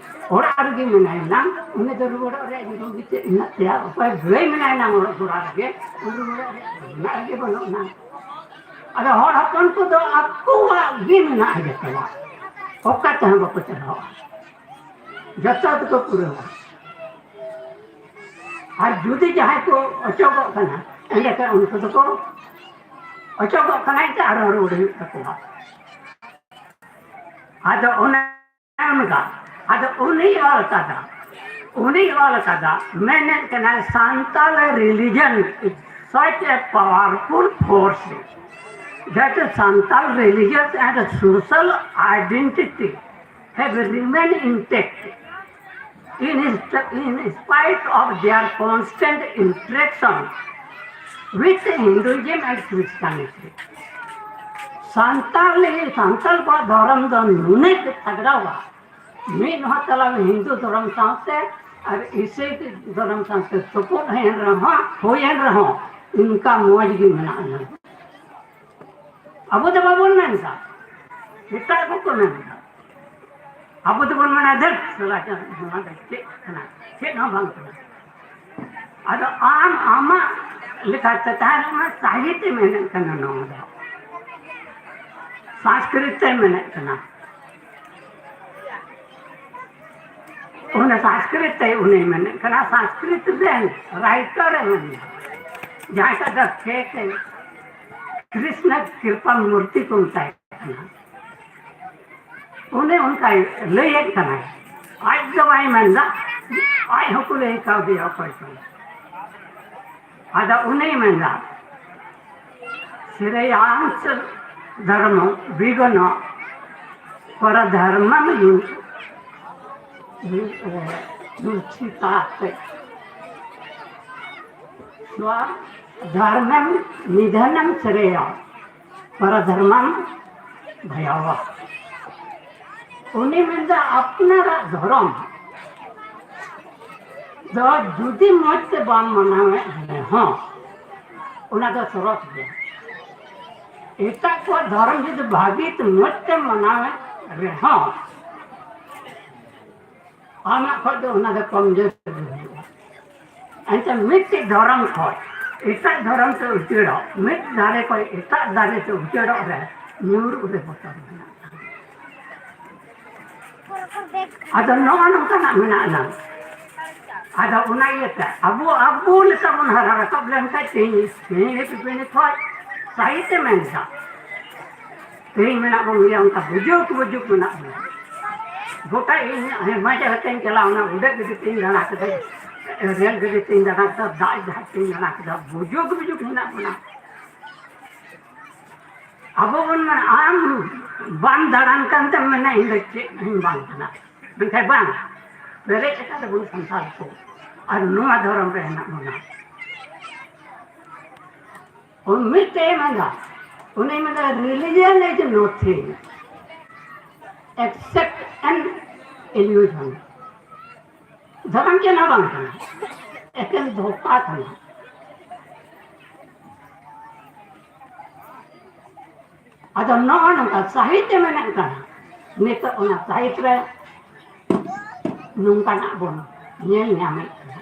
ᱚᱲᱟᱜ ᱨᱮᱜᱮ ᱢᱮᱱᱟᱭ ᱱᱟᱝ, ᱩᱱᱤ ᱫᱚ ᱨᱩᱣᱟᱹᱲᱚᱜ ᱨᱮᱭᱟᱜ ᱡᱟᱹᱨᱩᱲ ᱜᱮ ᱪᱮᱫ ᱢᱮᱱᱟᱜ ᱛᱟᱭᱟ? ᱚᱠᱚᱭ ᱜᱟᱹᱭ ᱢᱮᱱᱟᱭ ᱱᱟᱝ ᱚᱲᱟᱜ ᱜᱚᱲᱟ ᱨᱮᱜᱮ, ᱩᱱᱤ ᱨᱩᱣᱟᱹᱲᱚᱜ ᱨᱮᱭᱟᱜ ᱢᱮᱱᱟᱜ ᱜᱮ ᱵᱟᱹᱱᱩᱜ ᱱᱟᱝ᱾ ᱟᱫᱚ ᱦᱚᱲ ᱦᱚᱯᱚᱱ ᱠᱚᱫᱚ ᱟᱠᱚᱣᱟᱜ ᱜᱮ ᱢᱮᱱᱟᱜᱼᱟ ᱡᱚᱛᱚᱣᱟᱜ, ᱚᱠᱟ ᱛᱮᱦᱚᱸ ᱵᱟᱠᱚ ᱪᱟᱞᱟᱣᱟ, ᱡᱚᱛᱚ ᱫᱚᱠᱚ ᱯᱩᱨᱟᱹᱣᱟ᱾ ᱟᱨ ᱡᱩᱫᱤ ᱡᱟᱦᱟᱸᱭ ᱠᱚ ᱚᱪᱚᱜᱚᱜ ᱠᱟᱱᱟ, ᱮᱸᱰᱮᱠᱷᱟᱱ ᱩᱱᱠᱩ ᱫᱚᱠᱚ ᱚᱪᱚᱜᱚᱜ ᱠᱟᱱᱟ, ᱮᱱᱛᱮ ᱟᱨᱦᱚᱸ ᱨᱩᱣᱟᱹᱲ ᱦᱩᱭᱩᱜ ᱛᱟᱠᱚᱣᱟ᱾ ᱟᱫᱚ ᱚᱱᱮ ᱚᱱᱠᱟ, ᱟᱫᱚ ᱩᱱᱤ ᱚᱞ ᱠᱟᱫᱟ, ᱩᱱᱤ ᱚᱞ ᱠᱟᱫᱟ, ᱢᱮᱱᱮᱫ ᱠᱟᱱᱟᱭ, "Santal religion is such a powerful force that Santal religious and social identity have remained intact in, in spite of their constant interaction with Hinduism and Christianity." Santali, Santal ᱠᱚᱣᱟᱜ ᱫᱷᱚᱨᱚᱢ ᱫᱚ ᱱᱩᱱᱟᱹᱜ ᱛᱟᱜᱲᱟᱣᱟ, ᱢᱤᱫ ᱦᱚᱸ ᱛᱟᱞᱟ ᱦᱤᱱᱫᱩ ᱫᱷᱚᱨᱚᱢ ᱥᱟᱶᱛᱮ ᱟᱨ ᱤᱥᱟᱹᱭ ᱫᱷᱚᱨᱚᱢ ᱥᱟᱶᱛᱮ ᱛᱩᱯᱩᱫ ᱦᱩᱭᱮᱱ ᱨᱮᱦᱚᱸ, ᱦᱩᱭᱮᱱ ᱨᱮᱦᱚᱸ ᱚᱱᱠᱟ ᱢᱚᱡᱽ ᱜᱮ ᱢᱮᱱᱟᱜᱼᱟ᱾ ᱟᱵᱚ ᱫᱚ ᱵᱟᱵᱚᱱ ᱢᱮᱱ ᱮᱫᱟ, ᱮᱴᱟᱜ ᱠᱚᱠᱚ ᱢᱮᱱ ᱮᱫᱟ᱾ ᱟᱵᱚ ᱫᱚᱵᱚᱱ ᱢᱮᱱᱟ, "ᱫᱮᱱ ᱥᱟᱞᱟ, ᱱᱚᱣᱟ ᱫᱚ ᱪᱮᱫ ᱠᱟᱱᱟ? ᱪᱮᱫ ᱦᱚᱸ ᱵᱟᱝ ᱠᱟᱱᱟ᱾" ᱟᱫᱚ ᱟᱢ ᱟᱢᱟᱜ ᱞᱮᱠᱟᱛᱮ ᱛᱟᱦᱮᱱ ᱢᱟ, ᱥᱟᱦᱤᱛ ᱮ ᱢᱮᱱᱮᱫ ᱠᱟᱱᱟ, ᱱᱚᱣᱟ ᱫᱚ ᱥᱚᱝᱥᱠᱨᱤᱛ ᱮ ᱢᱮᱱᱮᱫ ᱠᱟᱱᱟ᱾ ᱚᱱᱟ ᱥᱚᱝᱥᱠᱨᱤᱛ ᱛᱮ ᱩᱱᱤ ᱢᱮᱱᱮᱫ ᱠᱟᱱᱟ, ᱥᱚᱝᱥᱠᱨᱤᱛ ᱨᱮᱱ writer ᱮ ᱢᱮᱱᱫᱟ, ᱡᱟᱦᱟᱸᱭ ᱴᱟᱜ ᱫᱚ ᱠᱷᱮᱛ ᱮ ᱠᱨᱤᱥᱱᱚ ᱠᱨᱤᱯᱟ ᱢᱩᱨᱛᱤ ᱠᱚ ᱢᱮᱛᱟᱭ ᱠᱟᱱᱟ᱾ ᱩᱱᱤ ᱚᱱᱠᱟᱭ ᱞᱟᱹᱭᱮᱫ ᱠᱟᱱᱟᱭ, ᱟᱡ ᱫᱚ ᱵᱟᱭ ᱢᱮᱱᱫᱟ, ᱟᱡ ᱦᱚᱸᱠᱚ ᱞᱟᱹᱭ ᱠᱟᱣᱫᱮᱭᱟ ᱚᱠᱚᱭ ᱪᱚᱝ᱾ ᱟᱫᱚ ᱩᱱᱤᱭ ᱢᱮᱱᱫᱟ, "Shreyans dharmo vigno paradharmam yuchita." ᱱᱚᱣᱟ ᱫᱷᱚᱨᱢᱮᱢ ᱱᱤᱫᱷᱟᱱᱮᱢ ᱥᱨᱮᱭᱟ, ᱯᱚᱨᱚᱫᱷᱚᱨᱢᱟᱢ ᱵᱷᱚᱭᱟᱵᱷᱟ᱾ ᱩᱱᱤ ᱢᱮᱱᱫᱟ, ᱟᱯᱱᱟᱨᱟᱜ ᱫᱷᱚᱨᱚᱢ ᱫᱚ ᱡᱩᱫᱤ ᱢᱚᱡᱽ ᱛᱮ ᱵᱟᱢ ᱢᱟᱱᱟᱣᱮᱫ ᱨᱮᱦᱚᱸ, ᱚᱱᱟ ᱫᱚ ᱥᱚᱨᱚᱥ ᱜᱮᱭᱟ᱾ ᱮᱴᱟᱜ ᱠᱚᱣᱟᱜ ᱫᱷᱚᱨᱚᱢ ᱡᱩᱫᱤ ᱵᱷᱟᱹᱜᱤ ᱛᱮ ᱢᱚᱡᱽ ᱛᱮᱢ ᱢᱟᱱᱟᱣᱮᱫ ᱨᱮᱦᱚᱸ, ᱟᱢᱟᱜ ᱠᱷᱚᱡ ᱫᱚ ᱚᱱᱟ ᱫᱚ ᱠᱚᱢ ᱡᱳᱨ ᱜᱮ ᱦᱩᱭᱩᱜᱼᱟ᱾ ᱮᱱᱛᱮ ᱢᱤᱫᱴᱮᱡ ᱫᱷᱚᱨᱚᱢ ᱠᱷᱚᱡ ᱮᱴᱟᱜ ᱫᱷᱚᱨᱚᱢ ᱛᱮ ᱩᱪᱟᱹᱲᱚᱜ, ᱢᱤᱫ ᱫᱟᱨᱮ ᱠᱷᱚᱡ ᱮᱴᱟᱜ ᱫᱟᱨᱮ ᱛᱮ ᱩᱪᱟᱹᱲᱚᱜ ᱨᱮ ᱧᱩᱨᱩᱜ ᱨᱮ ᱵᱚᱛᱚᱨ ᱢᱮᱱᱟᱜᱼᱟ᱾ ᱟᱫᱚ ᱱᱚᱜᱼᱚ ᱱᱚᱝᱠᱟᱱᱟᱜ ᱢᱮᱱᱟᱜᱼᱟ ᱱᱟᱝ᱾ ᱟᱫᱚ ᱚᱱᱟ ᱤᱭᱟᱹᱛᱮ ᱟᱵᱚ, ᱟᱵᱚ ᱞᱮᱠᱟ ᱵᱚᱱ ᱦᱟᱨᱟ ᱨᱟᱠᱟᱵ ᱞᱮᱱᱠᱷᱟᱱ ᱛᱮᱦᱮᱧ, ᱛᱮᱦᱮᱧ ᱨᱮ ᱯᱤᱯᱤᱲᱤ ᱠᱷᱚᱡ ᱥᱟᱹᱦᱤᱛᱮ ᱢᱮᱱ ᱮᱫᱟ, ᱛᱮᱦᱮᱧ ᱢᱮᱱᱟᱜ ᱵᱚᱱ ᱜᱮᱭᱟ, ᱚᱱᱠᱟ ᱵᱩᱡᱩᱜ ᱵᱩᱡᱩᱜ ᱢᱮᱱᱟᱜ ᱵᱚᱱᱟ᱾ ᱜᱚᱴᱟ ᱤᱧ ᱦᱮᱢᱟ ᱡᱟᱭᱜᱟ ᱛᱮᱧ ᱪᱟᱞᱟᱣᱱᱟ, ᱩᱰᱟᱹᱜ ᱜᱟᱹᱰᱤ ᱛᱮᱧ ᱫᱟᱬᱟ ᱠᱮᱫᱟ, ᱨᱮᱞ ᱜᱟᱹᱰᱤ ᱛᱮᱧ ᱫᱟᱬᱟ ᱠᱮᱫᱟ, ᱫᱟᱜ ᱡᱟᱦᱟᱡᱽ ᱛᱮᱧ ᱫᱟᱬᱟ ᱠᱮᱫᱟ, ᱵᱩᱡᱩᱜ ᱵᱩᱡᱩᱜ ᱢᱮᱱᱟᱜ ᱵᱚᱱᱟ᱾ ᱟᱵᱚ ᱵᱚᱱ ᱢᱮᱱᱟ, ᱟᱢ ᱵᱟᱢ ᱫᱟᱬᱟᱱ ᱠᱟᱱ ᱛᱮᱢ ᱢᱮᱱᱟ, ᱤᱧ ᱫᱚ ᱪᱮᱫ ᱦᱚᱸ ᱵᱟᱝ ᱠᱟᱱᱟ᱾ ᱢᱮᱱᱠᱷᱟᱱ ᱵᱟᱝ, ᱯᱮᱨᱮᱡ ᱟᱠᱟᱫ ᱵᱚᱱ ᱥᱟᱱᱛᱟᱲ ᱠᱚ, ᱟᱨ ᱱᱚᱣᱟ ᱫᱷᱚᱨᱚᱢ ᱨᱮ ᱦᱮᱱᱟᱜ ᱵᱚᱱᱟ᱾ ᱩᱱ ᱢᱤᱫᱴᱮᱡ ᱮ ᱢᱮᱱᱫᱟ, ᱩᱱᱤ ᱢᱮᱱᱫᱟ, religion is nothing except an illusion. ᱫᱷᱚᱨᱚᱢ ᱪᱮᱫ ᱦᱚᱸ ᱵᱟᱝ ᱠᱟᱱᱟ, ᱮᱠᱮᱱ ᱫᱷᱳᱠᱟ ᱠᱟᱱᱟ᱾ ᱟᱫᱚ ᱱᱚᱜᱼᱚ ᱱᱚᱝᱠᱟ ᱥᱟᱹᱦᱤᱛ ᱮ ᱢᱮᱱᱮᱫ ᱠᱟᱱᱟ, ᱱᱤᱛᱚᱜ ᱚᱱᱟ ᱥᱟᱹᱦᱤᱛ ᱨᱮ ᱱᱚᱝᱠᱟᱱᱟᱜ ᱵᱚᱱ ᱧᱮᱞ ᱧᱟᱢᱮᱫ ᱠᱟᱱᱟ᱾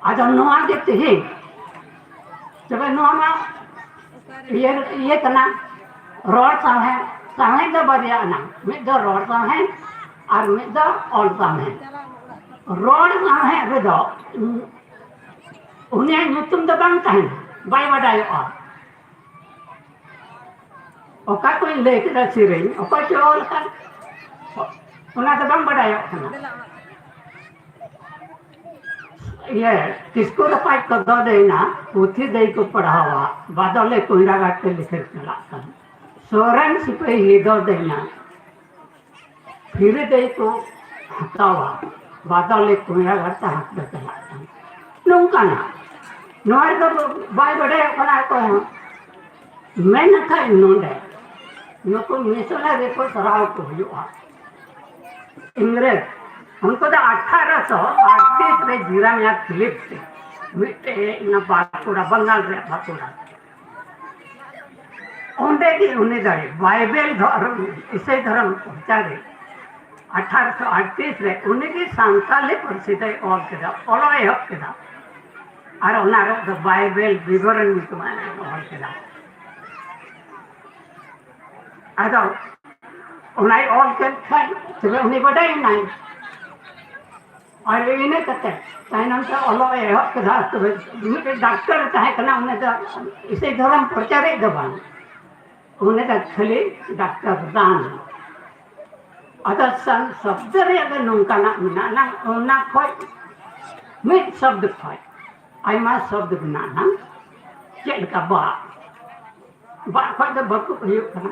ᱟᱫᱚ ᱱᱚᱣᱟ ᱜᱮ ᱛᱮᱦᱮᱧ, ᱛᱚᱵᱮ ᱱᱚᱣᱟ ᱢᱟ ᱤᱭᱟᱹ, ᱤᱭᱟᱹ ᱠᱟᱱᱟ, ᱨᱚᱲ ᱥᱟᱶᱦᱮᱫ᱾ ᱥᱟᱶᱦᱮᱫ ᱫᱚ ᱵᱟᱨᱭᱟ ᱟᱱᱟᱝ, ᱢᱤᱫ ᱫᱚ ᱨᱚᱲ ᱥᱟᱶᱦᱮᱫ ᱟᱨ ᱢᱤᱫ ᱫᱚ ᱚᱞ ᱥᱟᱶᱦᱮᱫ᱾ ᱨᱚᱲ ᱥᱟᱶᱦᱮᱫ ᱨᱮᱫᱚ ᱩᱱᱤᱭᱟᱜ ᱧᱩᱛᱩᱢ ᱫᱚ ᱵᱟᱝ ᱛᱟᱦᱮᱱᱟ, ᱵᱟᱭ ᱵᱟᱰᱟᱭᱚᱜᱼᱟ᱾ ᱚᱠᱟ ᱠᱚᱧ ᱞᱟᱹᱭ ᱠᱮᱫᱟ ᱥᱮᱨᱮᱧ, ᱚᱠᱚᱭ ᱪᱚ ᱚᱞ ᱟᱠᱟᱫ, ᱚᱱᱟ ᱫᱚ ᱵᱟᱝ ᱵᱟᱰᱟᱭᱚᱜ ᱠᱟᱱᱟ᱾ ᱤᱭᱟᱹ, ᱠᱤᱥᱠᱩ ᱨᱟᱯᱟᱡ ᱠᱚ ᱫᱚ ᱫᱟᱹᱭᱱᱟ, ᱯᱩᱛᱷᱤ ᱫᱟᱹᱭ ᱠᱚ ᱯᱟᱲᱦᱟᱣᱟ, ᱵᱟᱫᱚᱞᱮ ᱠᱚᱭᱨᱟ ᱜᱷᱟᱴ ᱛᱮ ᱞᱤᱠᱷᱟᱹᱲ ᱪᱟᱞᱟᱜ ᱠᱟᱱᱟ᱾ ᱥᱚᱨᱮᱱ ᱥᱤᱯᱟᱹᱦᱤ ᱫᱚ ᱫᱟᱹᱭᱱᱟ, ᱯᱷᱤᱨᱤ ᱫᱟᱹᱭ ᱠᱚ ᱦᱟᱛᱟᱣᱟ, ᱵᱟᱫᱚᱞᱮ ᱠᱚᱭᱨᱟ ᱜᱷᱟᱴ ᱛᱮ ᱦᱟᱴ ᱫᱚ ᱪᱟᱞᱟᱜ ᱠᱟᱱᱟ᱾ ᱱᱚᱝᱠᱟᱱᱟᱜ, ᱱᱚᱣᱟ ᱨᱮᱫᱚ ᱵᱟᱭ ᱵᱟᱰᱟᱭᱚᱜ ᱠᱟᱱᱟ ᱚᱠᱚᱭ ᱦᱚᱸ᱾ ᱢᱮᱱᱠᱷᱟᱱ ᱱᱚᱰᱮ ᱱᱩᱠᱩ ᱢᱤᱥᱚᱱᱟᱨᱤ ᱠᱚ ᱥᱟᱨᱦᱟᱣ ᱠᱚ ᱦᱩᱭᱩᱜᱼᱟ᱾ ᱤᱝᱨᱮᱡᱽ, ᱩᱱᱠᱩ ᱫᱚ ᱟᱴᱷᱟᱨᱚᱥᱚ ᱟᱴᱛᱨᱤᱥ ᱨᱮ ᱡᱤᱨᱟᱢᱤᱭᱟ ᱯᱷᱤᱞᱤᱯ ᱛᱮ ᱢᱤᱫᱴᱮᱡ ᱦᱮᱡ ᱮᱱᱟ ᱵᱟᱸᱠᱩᱲᱟ, ᱵᱟᱝᱜᱟᱞ ᱨᱮᱭᱟᱜ ᱵᱟᱸᱠᱩᱲᱟ᱾ ᱚᱸᱰᱮ ᱜᱮ ᱩᱱᱤ ᱫᱚᱭ ᱵᱟᱭᱵᱮᱞ ᱫᱷᱚᱨᱚᱢ, ᱤᱥᱟᱹᱭ ᱫᱷᱚᱨᱚᱢ ᱯᱨᱚᱪᱟᱨᱮ ᱟᱴᱷᱟᱨᱚᱥᱚ ᱟᱴᱛᱨᱤᱥ ᱨᱮ ᱩᱱᱤ ᱜᱮ ᱥᱟᱱᱛᱟᱞᱤ ᱯᱟᱹᱨᱥᱤ ᱫᱚᱭ ᱚᱞ ᱠᱮᱫᱟ, ᱚᱞᱚᱜ ᱮ ᱮᱦᱚᱵ ᱠᱮᱫᱟ᱾ ᱟᱨ ᱚᱱᱟ ᱨᱮ ᱫᱚ ᱵᱟᱭᱵᱮᱞ ᱵᱤᱵᱚᱨᱚᱱ ᱧᱩᱛᱩᱢᱟᱜ ᱮ ᱚᱞ ᱠᱮᱫᱟ᱾ ᱟᱫᱚ ᱚᱱᱟᱭ ᱚᱞ ᱠᱮᱫ ᱠᱷᱟᱱ ᱛᱚᱵᱮ ᱩᱱᱤ ᱵᱟᱰᱟᱭᱮᱱᱟᱭ᱾ ᱟᱨ ᱤᱱᱟᱹ ᱠᱟᱛᱮ ᱛᱟᱭᱱᱚᱢ ᱛᱮ ᱚᱞᱚᱜ ᱮ ᱮᱦᱚᱵ ᱠᱮᱫᱟ᱾ ᱛᱚᱵᱮ ᱢᱤᱫᱴᱮᱱ ᱰᱟᱠᱛᱟᱨ ᱮ ᱛᱟᱦᱮᱸ ᱠᱟᱱᱟ, ᱩᱱᱤ ᱫᱚ ᱤᱥᱟᱹᱭ ᱫᱷᱚᱨᱚᱢ ᱯᱨᱚᱪᱟᱨᱤᱡ ᱫᱚ ᱵᱟᱝ, ᱩᱱᱤ ᱫᱚ ᱠᱷᱟᱹᱞᱤ ᱰᱟᱠᱛᱟᱨ ᱫᱟᱱ᱾ ᱟᱫᱚ ᱥᱟᱱ ᱥᱚᱵᱫᱚ ᱨᱮᱭᱟᱜ ᱫᱚ ᱱᱚᱝᱠᱟᱱᱟᱜ ᱢᱮᱱᱟᱜᱼᱟ, ᱚᱱᱟ ᱠᱷᱚᱡ ᱢᱤᱫ ᱥᱚᱵᱫᱚ ᱠᱷᱚᱡ ᱟᱭᱢᱟ ᱥᱚᱵᱫᱚ ᱢᱮᱱᱟᱜᱼᱟ᱾ ᱪᱮᱫ ᱞᱮᱠᱟ ᱵᱟᱜ, ᱵᱟᱜ ᱠᱷᱚᱡ ᱫᱚ ᱵᱟᱹᱠᱩᱵ ᱦᱩᱭᱩᱜ ᱠᱟᱱᱟ,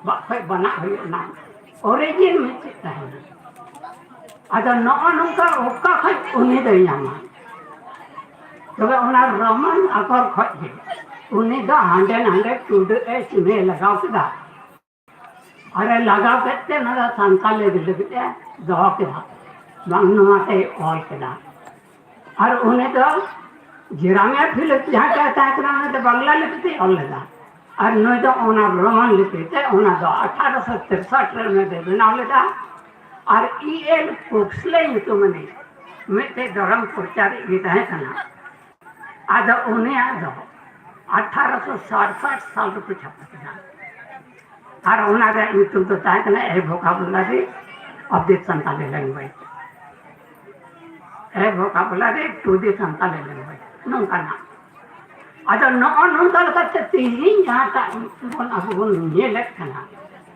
ᱵᱟᱜ ᱠᱷᱚᱡ ᱵᱟᱱᱟᱜ ᱦᱩᱭᱩᱜ ᱠᱟᱱᱟ, ᱚᱨᱤᱡᱤᱱ ᱢᱤᱫᱴᱮᱡ ᱛᱟᱦᱮᱱᱟ᱾ ᱟᱫᱚ ᱱᱚᱜᱼᱚ ᱱᱚᱝᱠᱟ ᱚᱠᱟ ᱠᱷᱚᱡ ᱩᱱᱤ ᱫᱚᱭ ᱧᱟᱢᱟ? ᱛᱚᱵᱮ ᱚᱱᱟ ᱨᱳᱢᱟᱱ ᱟᱠᱷᱚᱨ ᱠᱷᱚᱡ ᱜᱮ ᱩᱱᱤ ᱫᱚ ᱦᱟᱸᱰᱮ ᱱᱟᱸᱰᱮ ᱴᱩᱰᱟᱹᱜ ᱮ ᱪᱤᱱᱦᱟᱹ ᱞᱟᱜᱟᱣ ᱠᱮᱫᱟ᱾ ᱟᱨ ᱞᱟᱜᱟᱣ ᱠᱮᱫ ᱛᱮ ᱚᱱᱟ ᱫᱚ ᱥᱟᱱᱛᱟᱞᱤ ᱞᱟᱹᱜᱤᱫ ᱮ ᱫᱚᱦᱚ ᱠᱮᱫᱟ, ᱵᱟᱝ ᱱᱚᱣᱟ ᱛᱮᱭ ᱚᱞ ᱠᱮᱫᱟ᱾ ᱟᱨ ᱩᱱᱤ ᱫᱚ ᱡᱮᱨᱟᱢᱤᱭᱟ ᱯᱷᱤᱞᱤᱯ ᱡᱟᱦᱟᱸ ᱴᱟᱜ ᱛᱟᱦᱮᱸ ᱠᱟᱱᱟ, ᱚᱱᱟ ᱫᱚ ᱵᱟᱝᱞᱟ ᱞᱤᱯᱤ ᱛᱮᱭ ᱚᱞ ᱞᱮᱫᱟ᱾ ᱟᱨ ᱱᱩᱭ ᱫᱚ ᱚᱱᱟ ᱨᱳᱢᱟᱱ ᱞᱤᱯᱤ ᱛᱮ, ᱚᱱᱟ ᱫᱚ ᱟᱴᱷᱟᱨᱚᱥᱚ ᱛᱤᱨᱥᱚᱴ ᱨᱮ ᱩᱱᱤ ᱫᱚᱭ ᱵᱮᱱᱟᱣ ᱞᱮᱫᱟ᱾ ᱟᱨ ᱤ ᱮᱞ ᱯᱩᱠᱥᱞᱮ ᱧᱩᱛᱩᱢ ᱟᱹᱱᱤᱡ ᱢᱤᱫᱴᱮᱡ ᱫᱷᱚᱨᱚᱢ ᱯᱨᱚᱪᱟᱨᱤᱡ ᱜᱮ ᱛᱟᱦᱮᱸ ᱠᱟᱱᱟ᱾ ᱟᱫᱚ ᱩᱱᱤᱭᱟᱜ ᱫᱚ ᱟᱴᱷᱟᱨᱚᱥᱚ ᱥᱟᱛᱥᱟᱴ ᱥᱟᱞ ᱨᱮᱠᱚ ᱪᱷᱟᱯᱟ ᱠᱮᱫᱟ᱾ ᱟᱨ ᱚᱱᱟ ᱨᱮᱭᱟᱜ ᱧᱩᱛᱩᱢ ᱫᱚ ᱛᱟᱦᱮᱸ ᱠᱟᱱᱟ A Vocabulary of the Santali Language, A Vocabulary to the Santali Language, ᱱᱚᱝᱠᱟᱱᱟᱜ᱾ ᱟᱫᱚ ᱱᱚᱜᱼᱚ ᱱᱚᱝᱠᱟ ᱞᱮᱠᱟᱛᱮ ᱛᱮᱦᱮᱧ ᱡᱟᱦᱟᱸᱴᱟᱜ ᱵᱚᱱ, ᱟᱵᱚ ᱵᱚᱱ ᱧᱮᱞᱮᱫ ᱠᱟᱱᱟ,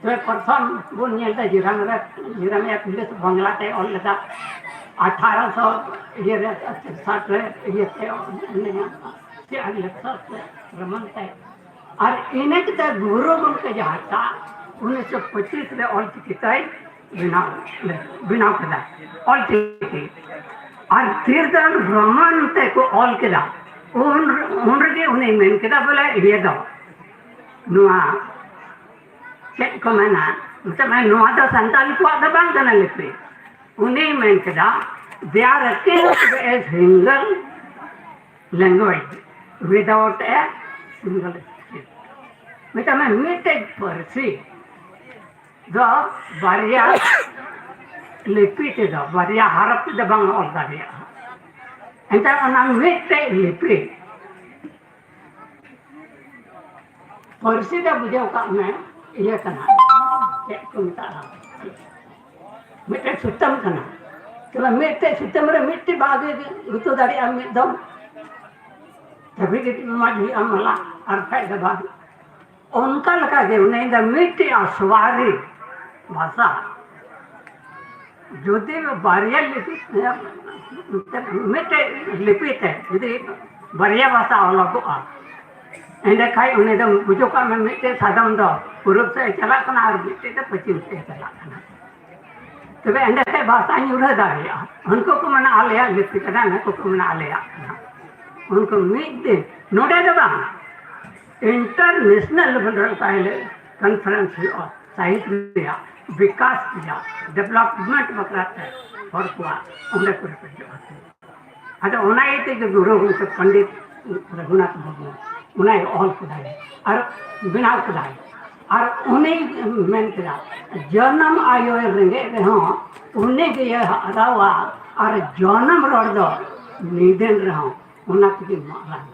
ᱛᱚᱵᱮ ᱯᱨᱚᱛᱷᱚᱢ ᱵᱚᱱ ᱧᱮᱞ ᱮᱫᱟ ᱡᱤᱨᱟᱢ ᱨᱮ, ᱡᱤᱨᱟᱢ ᱨᱮ ᱯᱩᱞᱤᱥ ᱵᱟᱝᱞᱟ ᱛᱮ ᱚᱞ ᱞᱮᱫᱟ, ᱟᱴᱷᱟᱨᱚᱥᱚ ᱤᱭᱟᱹ ᱨᱮ, ᱥᱟᱴ ᱨᱮ ᱤᱭᱟᱹ ᱛᱮ ᱚᱞ ᱞᱮᱫᱟ, ᱪᱮᱫ ᱟᱹᱰᱤ ᱞᱮᱠᱪᱟᱨ ᱛᱮ ᱨᱳᱢᱟᱱ ᱛᱮ᱾ ᱟᱨ ᱤᱱᱟᱹ ᱠᱟᱛᱮ ᱜᱩᱨᱩ ᱜᱚᱢᱠᱮ ᱡᱟᱦᱟᱸᱴᱟᱜ ᱩᱱᱤᱥᱥᱚ ᱯᱚᱸᱪᱤᱥ ᱨᱮ ᱚᱞ ᱪᱤᱠᱤ ᱛᱮᱭ ᱵᱮᱱᱟᱣ, ᱵᱮᱱᱟᱣ ᱠᱮᱫᱟ, ᱚᱞ ᱪᱤᱠᱤ᱾ ᱟᱨ ᱛᱤᱨ ᱫᱚ ᱨᱳᱢᱟᱱ ᱛᱮᱠᱚ ᱚᱞ ᱠᱮᱫᱟ᱾ ᱩᱱ, ᱩᱱ ᱨᱮᱜᱮ ᱩᱱᱤ ᱢᱮᱱ ᱠᱮᱫᱟ, ᱵᱚᱞᱮ, ᱤᱭᱟᱹ ᱫᱚ, ᱱᱚᱣᱟ ᱪᱮᱫ ᱠᱚ ᱢᱮᱱᱟ, ᱢᱮᱛᱟᱜ ᱢᱮ, ᱱᱚᱣᱟ ᱫᱚ ᱥᱟᱱᱛᱟᱞᱤ ᱠᱚᱣᱟᱜ ᱫᱚ ᱵᱟᱝ ᱠᱟᱱᱟ ᱞᱤᱯᱤ᱾ ᱩᱱᱤᱭ ᱢᱮᱱ ᱠᱮᱫᱟ, "There can't be a single language without a single script." ᱢᱮᱛᱟᱜ ᱢᱮ, ᱢᱤᱫᱴᱮᱡ ᱯᱟᱹᱨᱥᱤ ᱫᱚ ᱵᱟᱨᱭᱟ ᱞᱤᱯᱤ ᱛᱮᱫᱚ, ᱵᱟᱨᱭᱟ ᱦᱚᱨᱚᱯ ᱛᱮᱫᱚ ᱵᱟᱝ ᱚᱞ ᱫᱟᱲᱮᱭᱟᱜᱼᱟ᱾ ᱮᱱᱠᱷᱟᱱ ᱚᱱᱟ ᱢᱤᱫᱴᱮᱡ ᱞᱤᱯᱤ ᱯᱟᱹᱨᱥᱤ ᱫᱚ ᱵᱩᱡᱷᱟᱹᱣ ᱠᱟᱜ ᱢᱮ, ᱤᱭᱟᱹ ᱠᱟᱱᱟ, ᱪᱮᱫ ᱠᱚ ᱢᱮᱛᱟᱜᱼᱟ, ᱢᱤᱫᱴᱮᱱ ᱥᱩᱛᱟᱹᱢ ᱠᱟᱱᱟ᱾ ᱛᱚᱵᱮ ᱢᱤᱫᱴᱮᱡ ᱥᱩᱛᱟᱹᱢ ᱨᱮ ᱢᱤᱫᱴᱮᱡ ᱵᱟᱦᱟ ᱜᱮ ᱜᱩᱛᱩ ᱫᱟᱲᱮᱭᱟᱜᱼᱟ ᱢᱤᱫ ᱫᱚᱢ᱾ ᱛᱚᱵᱮ ᱜᱮ ᱢᱚᱡᱽ ᱦᱩᱭᱩᱜᱼᱟ ᱢᱟᱞᱟ, ᱟᱨ ᱠᱷᱟᱡ ᱫᱚ ᱵᱟᱝ᱾ ᱚᱱᱠᱟ ᱞᱮᱠᱟ ᱜᱮ ᱩᱱᱤ ᱫᱚ ᱢᱤᱫᱴᱮᱡ ᱟᱥᱣᱟᱨᱤ ᱵᱷᱟᱥᱟ, ᱡᱩᱫᱤ ᱵᱟᱨᱭᱟ ᱞᱤᱯᱤ, ᱢᱤᱫᱴᱮᱡ ᱞᱤᱯᱤ ᱛᱮ ᱡᱩᱫᱤ ᱵᱟᱨᱭᱟ ᱵᱷᱟᱥᱟ ᱚᱞᱚᱜᱚᱜᱼᱟ, ᱮᱸᱰᱮᱠᱷᱟᱡ ᱩᱱᱤ ᱫᱚ ᱵᱩᱡᱩᱜ ᱠᱟᱜ ᱢᱮ ᱢᱤᱫᱴᱮᱡ ᱥᱟᱫᱚᱢ ᱫᱚ ᱯᱩᱨᱩᱵ ᱥᱮᱫ ᱮ ᱪᱟᱞᱟᱜ ᱠᱟᱱᱟ ᱟᱨ ᱢᱤᱫᱴᱮᱡ ᱫᱚ ᱯᱚᱪᱷᱤᱢ ᱥᱮᱫ ᱮ ᱪᱟᱞᱟᱜ ᱠᱟᱱᱟ᱾ ᱛᱚᱵᱮ ᱮᱸᱰᱮ ᱠᱷᱟᱡ ᱵᱷᱟᱥᱟ ᱧᱩᱨᱦᱟᱹ ᱫᱟᱲᱮᱭᱟᱜᱼᱟ᱾ ᱩᱱᱠᱩ ᱠᱚ ᱢᱮᱱᱟ ᱟᱞᱮᱭᱟᱜ ᱞᱤᱯᱤ ᱠᱟᱱᱟ, ᱱᱩᱠᱩ ᱠᱚ ᱢᱮᱱᱟ ᱟᱞᱮᱭᱟᱜ ᱠᱟᱱᱟ᱾ ᱩᱱᱠᱩ ᱢᱤᱫ ᱫᱤᱱ ᱱᱚᱰᱮ ᱫᱚ ᱵᱟᱝ, international level ᱨᱮ ᱚᱠᱟ ᱦᱤᱞᱳᱜ conference ᱦᱩᱭᱩᱜᱼᱟ, ᱥᱟᱦᱤᱛ ᱨᱮᱭᱟᱜ, ᱵᱤᱠᱟᱥ ᱨᱮᱭᱟᱜ, development ᱵᱟᱠᱷᱨᱟ ᱛᱮ ᱦᱚᱲ ᱠᱚᱣᱟᱜ, ᱚᱸᱰᱮ ᱠᱚ ᱨᱮᱯᱮᱡᱚᱜᱼᱟ᱾ ᱟᱫᱚ ᱚᱱᱟ ᱤᱭᱟᱹ ᱛᱮᱜᱮ ᱜᱩᱨᱩ ᱜᱚᱢᱠᱮ ᱯᱚᱱᱰᱤᱛ ᱨᱚᱜᱷᱩᱱᱟᱛᱷ ᱢᱩᱨᱢᱩ ᱚᱱᱟᱭ ᱚᱞ ᱠᱮᱫᱟᱭ ᱟᱨ ᱵᱮᱱᱟᱣ ᱠᱮᱫᱟᱭ᱾ ᱟᱨ ᱩᱱᱤ ᱢᱮᱱ ᱠᱮᱫᱟ, ᱡᱟᱱᱟᱢ ᱟᱭᱳᱭ ᱨᱮᱸᱜᱮᱡ ᱨᱮᱦᱚᱸ ᱩᱱᱤ ᱜᱮᱭ ᱦᱟᱨᱟᱣᱟ, ᱟᱨ ᱡᱟᱱᱟᱢ ᱨᱚᱲ ᱫᱚ ᱱᱤᱫᱟᱹᱱ ᱨᱮᱦᱚᱸ ᱚᱱᱟ ᱛᱮᱜᱮ ᱢᱟᱨᱟᱝ᱾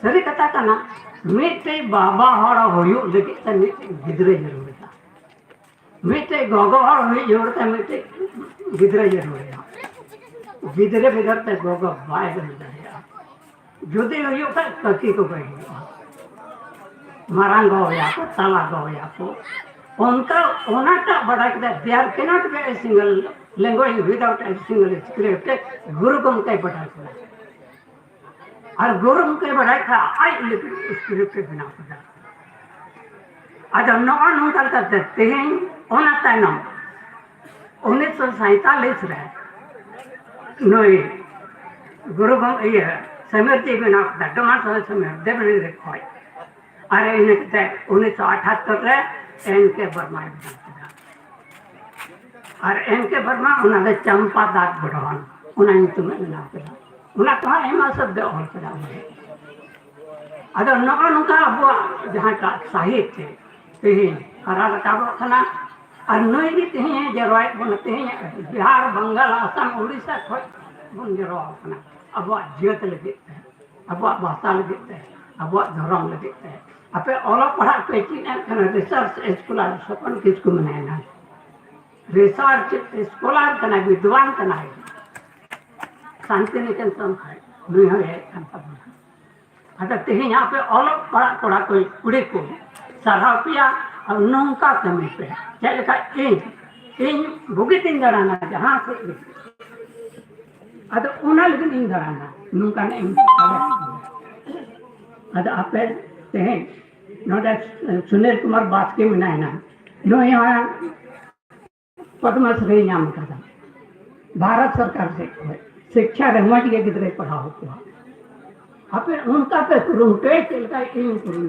ᱥᱟᱹᱨᱤ ᱠᱟᱛᱷᱟ ᱠᱟᱱᱟ, ᱢᱤᱫᱴᱮᱡ ᱵᱟᱵᱟ ᱦᱚᱲ ᱦᱩᱭᱩᱜ ᱞᱟᱹᱜᱤᱫ ᱛᱮ ᱢᱤᱫᱴᱮᱡ ᱜᱤᱫᱽᱨᱟᱹ ᱡᱟᱹᱨᱩᱲ ᱠᱟᱱᱟ᱾ ᱢᱤᱫᱴᱮᱡ ᱜᱚᱜᱚ ᱦᱚᱲ ᱦᱩᱭᱩᱜ ᱡᱟᱹᱨᱩᱲ ᱛᱮ ᱢᱤᱫᱴᱮᱡ ᱜᱤᱫᱽᱨᱟᱹ ᱡᱟᱹᱨᱩᱲ ᱨᱮᱭᱟᱜ᱾ ᱜᱤᱫᱽᱨᱟᱹ ᱵᱮᱜᱚᱨ ᱛᱮ ᱜᱚᱜᱚ ᱵᱟᱭ ᱦᱩᱭ ᱫᱟᱲᱮᱭᱟᱜᱼᱟ᱾ ᱡᱩᱫᱤ ᱦᱩᱭᱩᱜ ᱠᱷᱟᱡ ᱠᱟᱹᱠᱤ ᱠᱚ ᱵᱟᱭ ᱦᱩᱭᱩᱜᱼᱟ, ᱢᱟᱨᱟᱝ ᱜᱚ ᱦᱩᱭᱟ ᱠᱚ, ᱛᱟᱞᱟ ᱜᱚ ᱦᱩᱭᱟ ᱠᱚ᱾ ᱚᱱᱠᱟ ᱚᱱᱟᱴᱟᱜ ᱵᱟᱰᱟᱭ ᱠᱮᱫᱟ, there cannot be a single language without a single script. ᱜᱩᱨᱩ ᱜᱚᱢᱠᱮ ᱵᱟᱰᱟᱭ ᱠᱮᱫᱟ᱾ ᱟᱨ ᱜᱩᱨᱩ ᱜᱚᱢᱠᱮ ᱵᱟᱰᱟᱭ ᱠᱷᱟᱡ ᱟᱡ ᱞᱟᱹᱜᱤᱫ script ᱮ ᱵᱮᱱᱟᱣ ᱠᱮᱫᱟ᱾ ᱟᱫᱚ ᱱᱚᱜᱼᱚ ᱱᱚᱝᱠᱟ ᱞᱮᱠᱟᱛᱮ ᱛᱮᱦᱮᱧ ᱚᱱᱟ ᱛᱟᱭᱱᱚᱢ ᱩᱱᱤᱥᱥᱚ ᱥᱟᱭᱛᱟᱞᱤᱥ ᱨᱮ ᱱᱩᱭ ᱜᱩᱨᱩ ᱜᱚᱢ-, ᱤᱭᱟᱹ, ᱥᱚᱢᱤᱨ ᱡᱤ ᱵᱮᱱᱟᱣ ᱠᱮᱫᱟ, ᱰᱚᱢᱟᱱ ᱥᱚᱢᱤᱨ ᱫᱮᱵᱽᱱᱟᱜᱚᱨᱤ ᱠᱷᱚᱡ᱾ ᱟᱨ ᱤᱱᱟᱹ ᱠᱟᱛᱮ ᱩᱱᱤᱥᱥᱚ ᱟᱴᱷᱟᱛᱛᱳᱨ ᱨᱮ ᱮᱱ ᱠᱮ ᱵᱚᱨᱢᱟᱭ ᱵᱮᱱᱟᱣ ᱠᱮᱫᱟ᱾ ᱟᱨ ᱮᱱ ᱠᱮ ᱵᱚᱨᱢᱟ ᱚᱱᱟ ᱫᱚ ᱪᱟᱢᱯᱟ ᱫᱟᱜ ᱜᱚᱲᱦᱚᱱ, ᱚᱱᱟ ᱧᱩᱛᱩᱢᱮ ᱵᱮᱱᱟᱣ ᱠᱮᱫᱟ᱾ ᱚᱱᱟ ᱠᱚᱦᱚᱸ ᱟᱭᱢᱟ ᱥᱚᱵᱫᱚ ᱚᱞ ᱠᱮᱫᱟ ᱩᱱᱤ᱾ ᱟᱫᱚ ᱱᱚᱜᱼᱚ ᱱᱚᱝᱠᱟ ᱟᱵᱚᱣᱟᱜ ᱡᱟᱦᱟᱸᱴᱟᱜ ᱥᱟᱦᱤᱛ ᱛᱮᱦᱮᱧ ᱦᱟᱨᱟ ᱨᱟᱠᱟᱵᱚᱜ ᱠᱟᱱᱟ, ᱟᱨ ᱱᱩᱭ ᱜᱮ ᱛᱮᱦᱮᱧ ᱡᱟᱨᱣᱟᱭᱮᱫ ᱵᱚᱱᱟ, ᱛᱮᱦᱮᱧ ᱵᱤᱦᱟᱨ, ᱵᱟᱝᱜᱟᱞ, ᱟᱥᱟᱢ, ᱩᱲᱤᱥᱥᱟ ᱠᱷᱚᱱ ᱵᱚᱱ ᱡᱟᱨᱣᱟ ᱠᱟᱱᱟ ᱟᱵᱚᱣᱟᱜ ᱡᱟᱹᱛ ᱞᱟᱹᱜᱤᱫ ᱛᱮ, ᱟᱵᱚᱣᱟᱜ ᱵᱷᱟᱥᱟ ᱞᱟᱹᱜᱤᱫ ᱛᱮ, ᱟᱵᱚᱣᱟᱜ ᱫᱷᱚᱨᱚᱢ ᱞᱟᱹᱜᱤᱫ ᱛᱮ᱾ ᱟᱯᱮ ᱚᱞᱚᱜ ᱯᱟᱲᱦᱟᱜ ᱯᱮ ᱪᱮᱫ ᱮᱫ ᱠᱟᱱᱟ, research scholar ᱥᱚᱯᱚᱱ ᱠᱤᱥᱠᱩ ᱢᱮᱱᱟᱭᱟ ᱱᱟᱝ᱾ ᱨᱤᱥᱟᱨᱪ ᱥᱠᱚᱞᱟᱨ ᱠᱟᱱᱟᱭ, ᱵᱤᱫᱽᱣᱟᱱ ᱠᱟᱱᱟᱭ, ᱥᱟᱱᱛᱤᱱᱤᱠᱮᱛᱚᱱ ᱠᱷᱚᱱ ᱱᱩᱭ ᱦᱚᱸᱭ ᱦᱮᱡ ᱠᱟᱱ ᱛᱟᱵᱚᱱᱟ᱾ ᱟᱫᱚ ᱛᱮᱦᱮᱧ ᱟᱯᱮ ᱚᱞᱚᱜ ᱯᱟᱲᱦᱟᱜ ᱠᱚᱲᱟ ᱠᱚ, ᱠᱩᱲᱤ ᱠᱚ, ᱥᱟᱨᱦᱟᱣ ᱯᱮᱭᱟ᱾ ᱟᱨ ᱱᱚᱝᱠᱟ ᱠᱟᱹᱢᱤ ᱯᱮ, ᱪᱮᱫ ᱞᱮᱠᱟ ᱤᱧ, ᱤᱧ ᱵᱩᱜᱤᱛᱤᱧ ᱫᱟᱬᱟᱱᱟ ᱡᱟᱦᱟᱸ ᱥᱮᱫ ᱜᱮ, ᱟᱫᱚ ᱚᱱᱟ ᱞᱟᱹᱜᱤᱫ ᱤᱧ ᱫᱟᱬᱟᱱᱟ, ᱱᱚᱝᱠᱟᱱ ᱤᱧ᱾ ᱟᱫᱚ ᱟᱯᱮ ᱛᱮᱦᱮᱧ ᱱᱚᱰᱮ ᱥᱩᱱᱤᱞ ᱠᱩᱢᱟᱨ ᱵᱟᱥᱠᱮ ᱢᱮᱱᱟᱭᱟ, ᱱᱩᱭ ᱦᱚᱸ ᱯᱚᱫᱽᱢᱚ ᱥᱨᱤ ᱧᱟᱢ ᱠᱟᱫᱟ ᱵᱷᱟᱨᱚᱛ ᱥᱚᱨᱠᱟᱨ ᱥᱮᱫ ᱠᱷᱚᱱ, ᱥᱤᱠᱠᱷᱟ ᱨᱮ ᱢᱚᱡᱽ ᱜᱮ ᱜᱤᱫᱽᱨᱟᱹᱭ ᱯᱟᱲᱦᱟᱣ ᱠᱚᱣᱟ᱾ ᱟᱯᱮ ᱚᱱᱠᱟ ᱯᱮ ᱠᱩᱨᱩᱢᱩᱴᱩᱭᱟ, ᱪᱮᱫ ᱞᱮᱠᱟ ᱤᱧ ᱠᱩᱨᱩᱢᱩᱴᱩ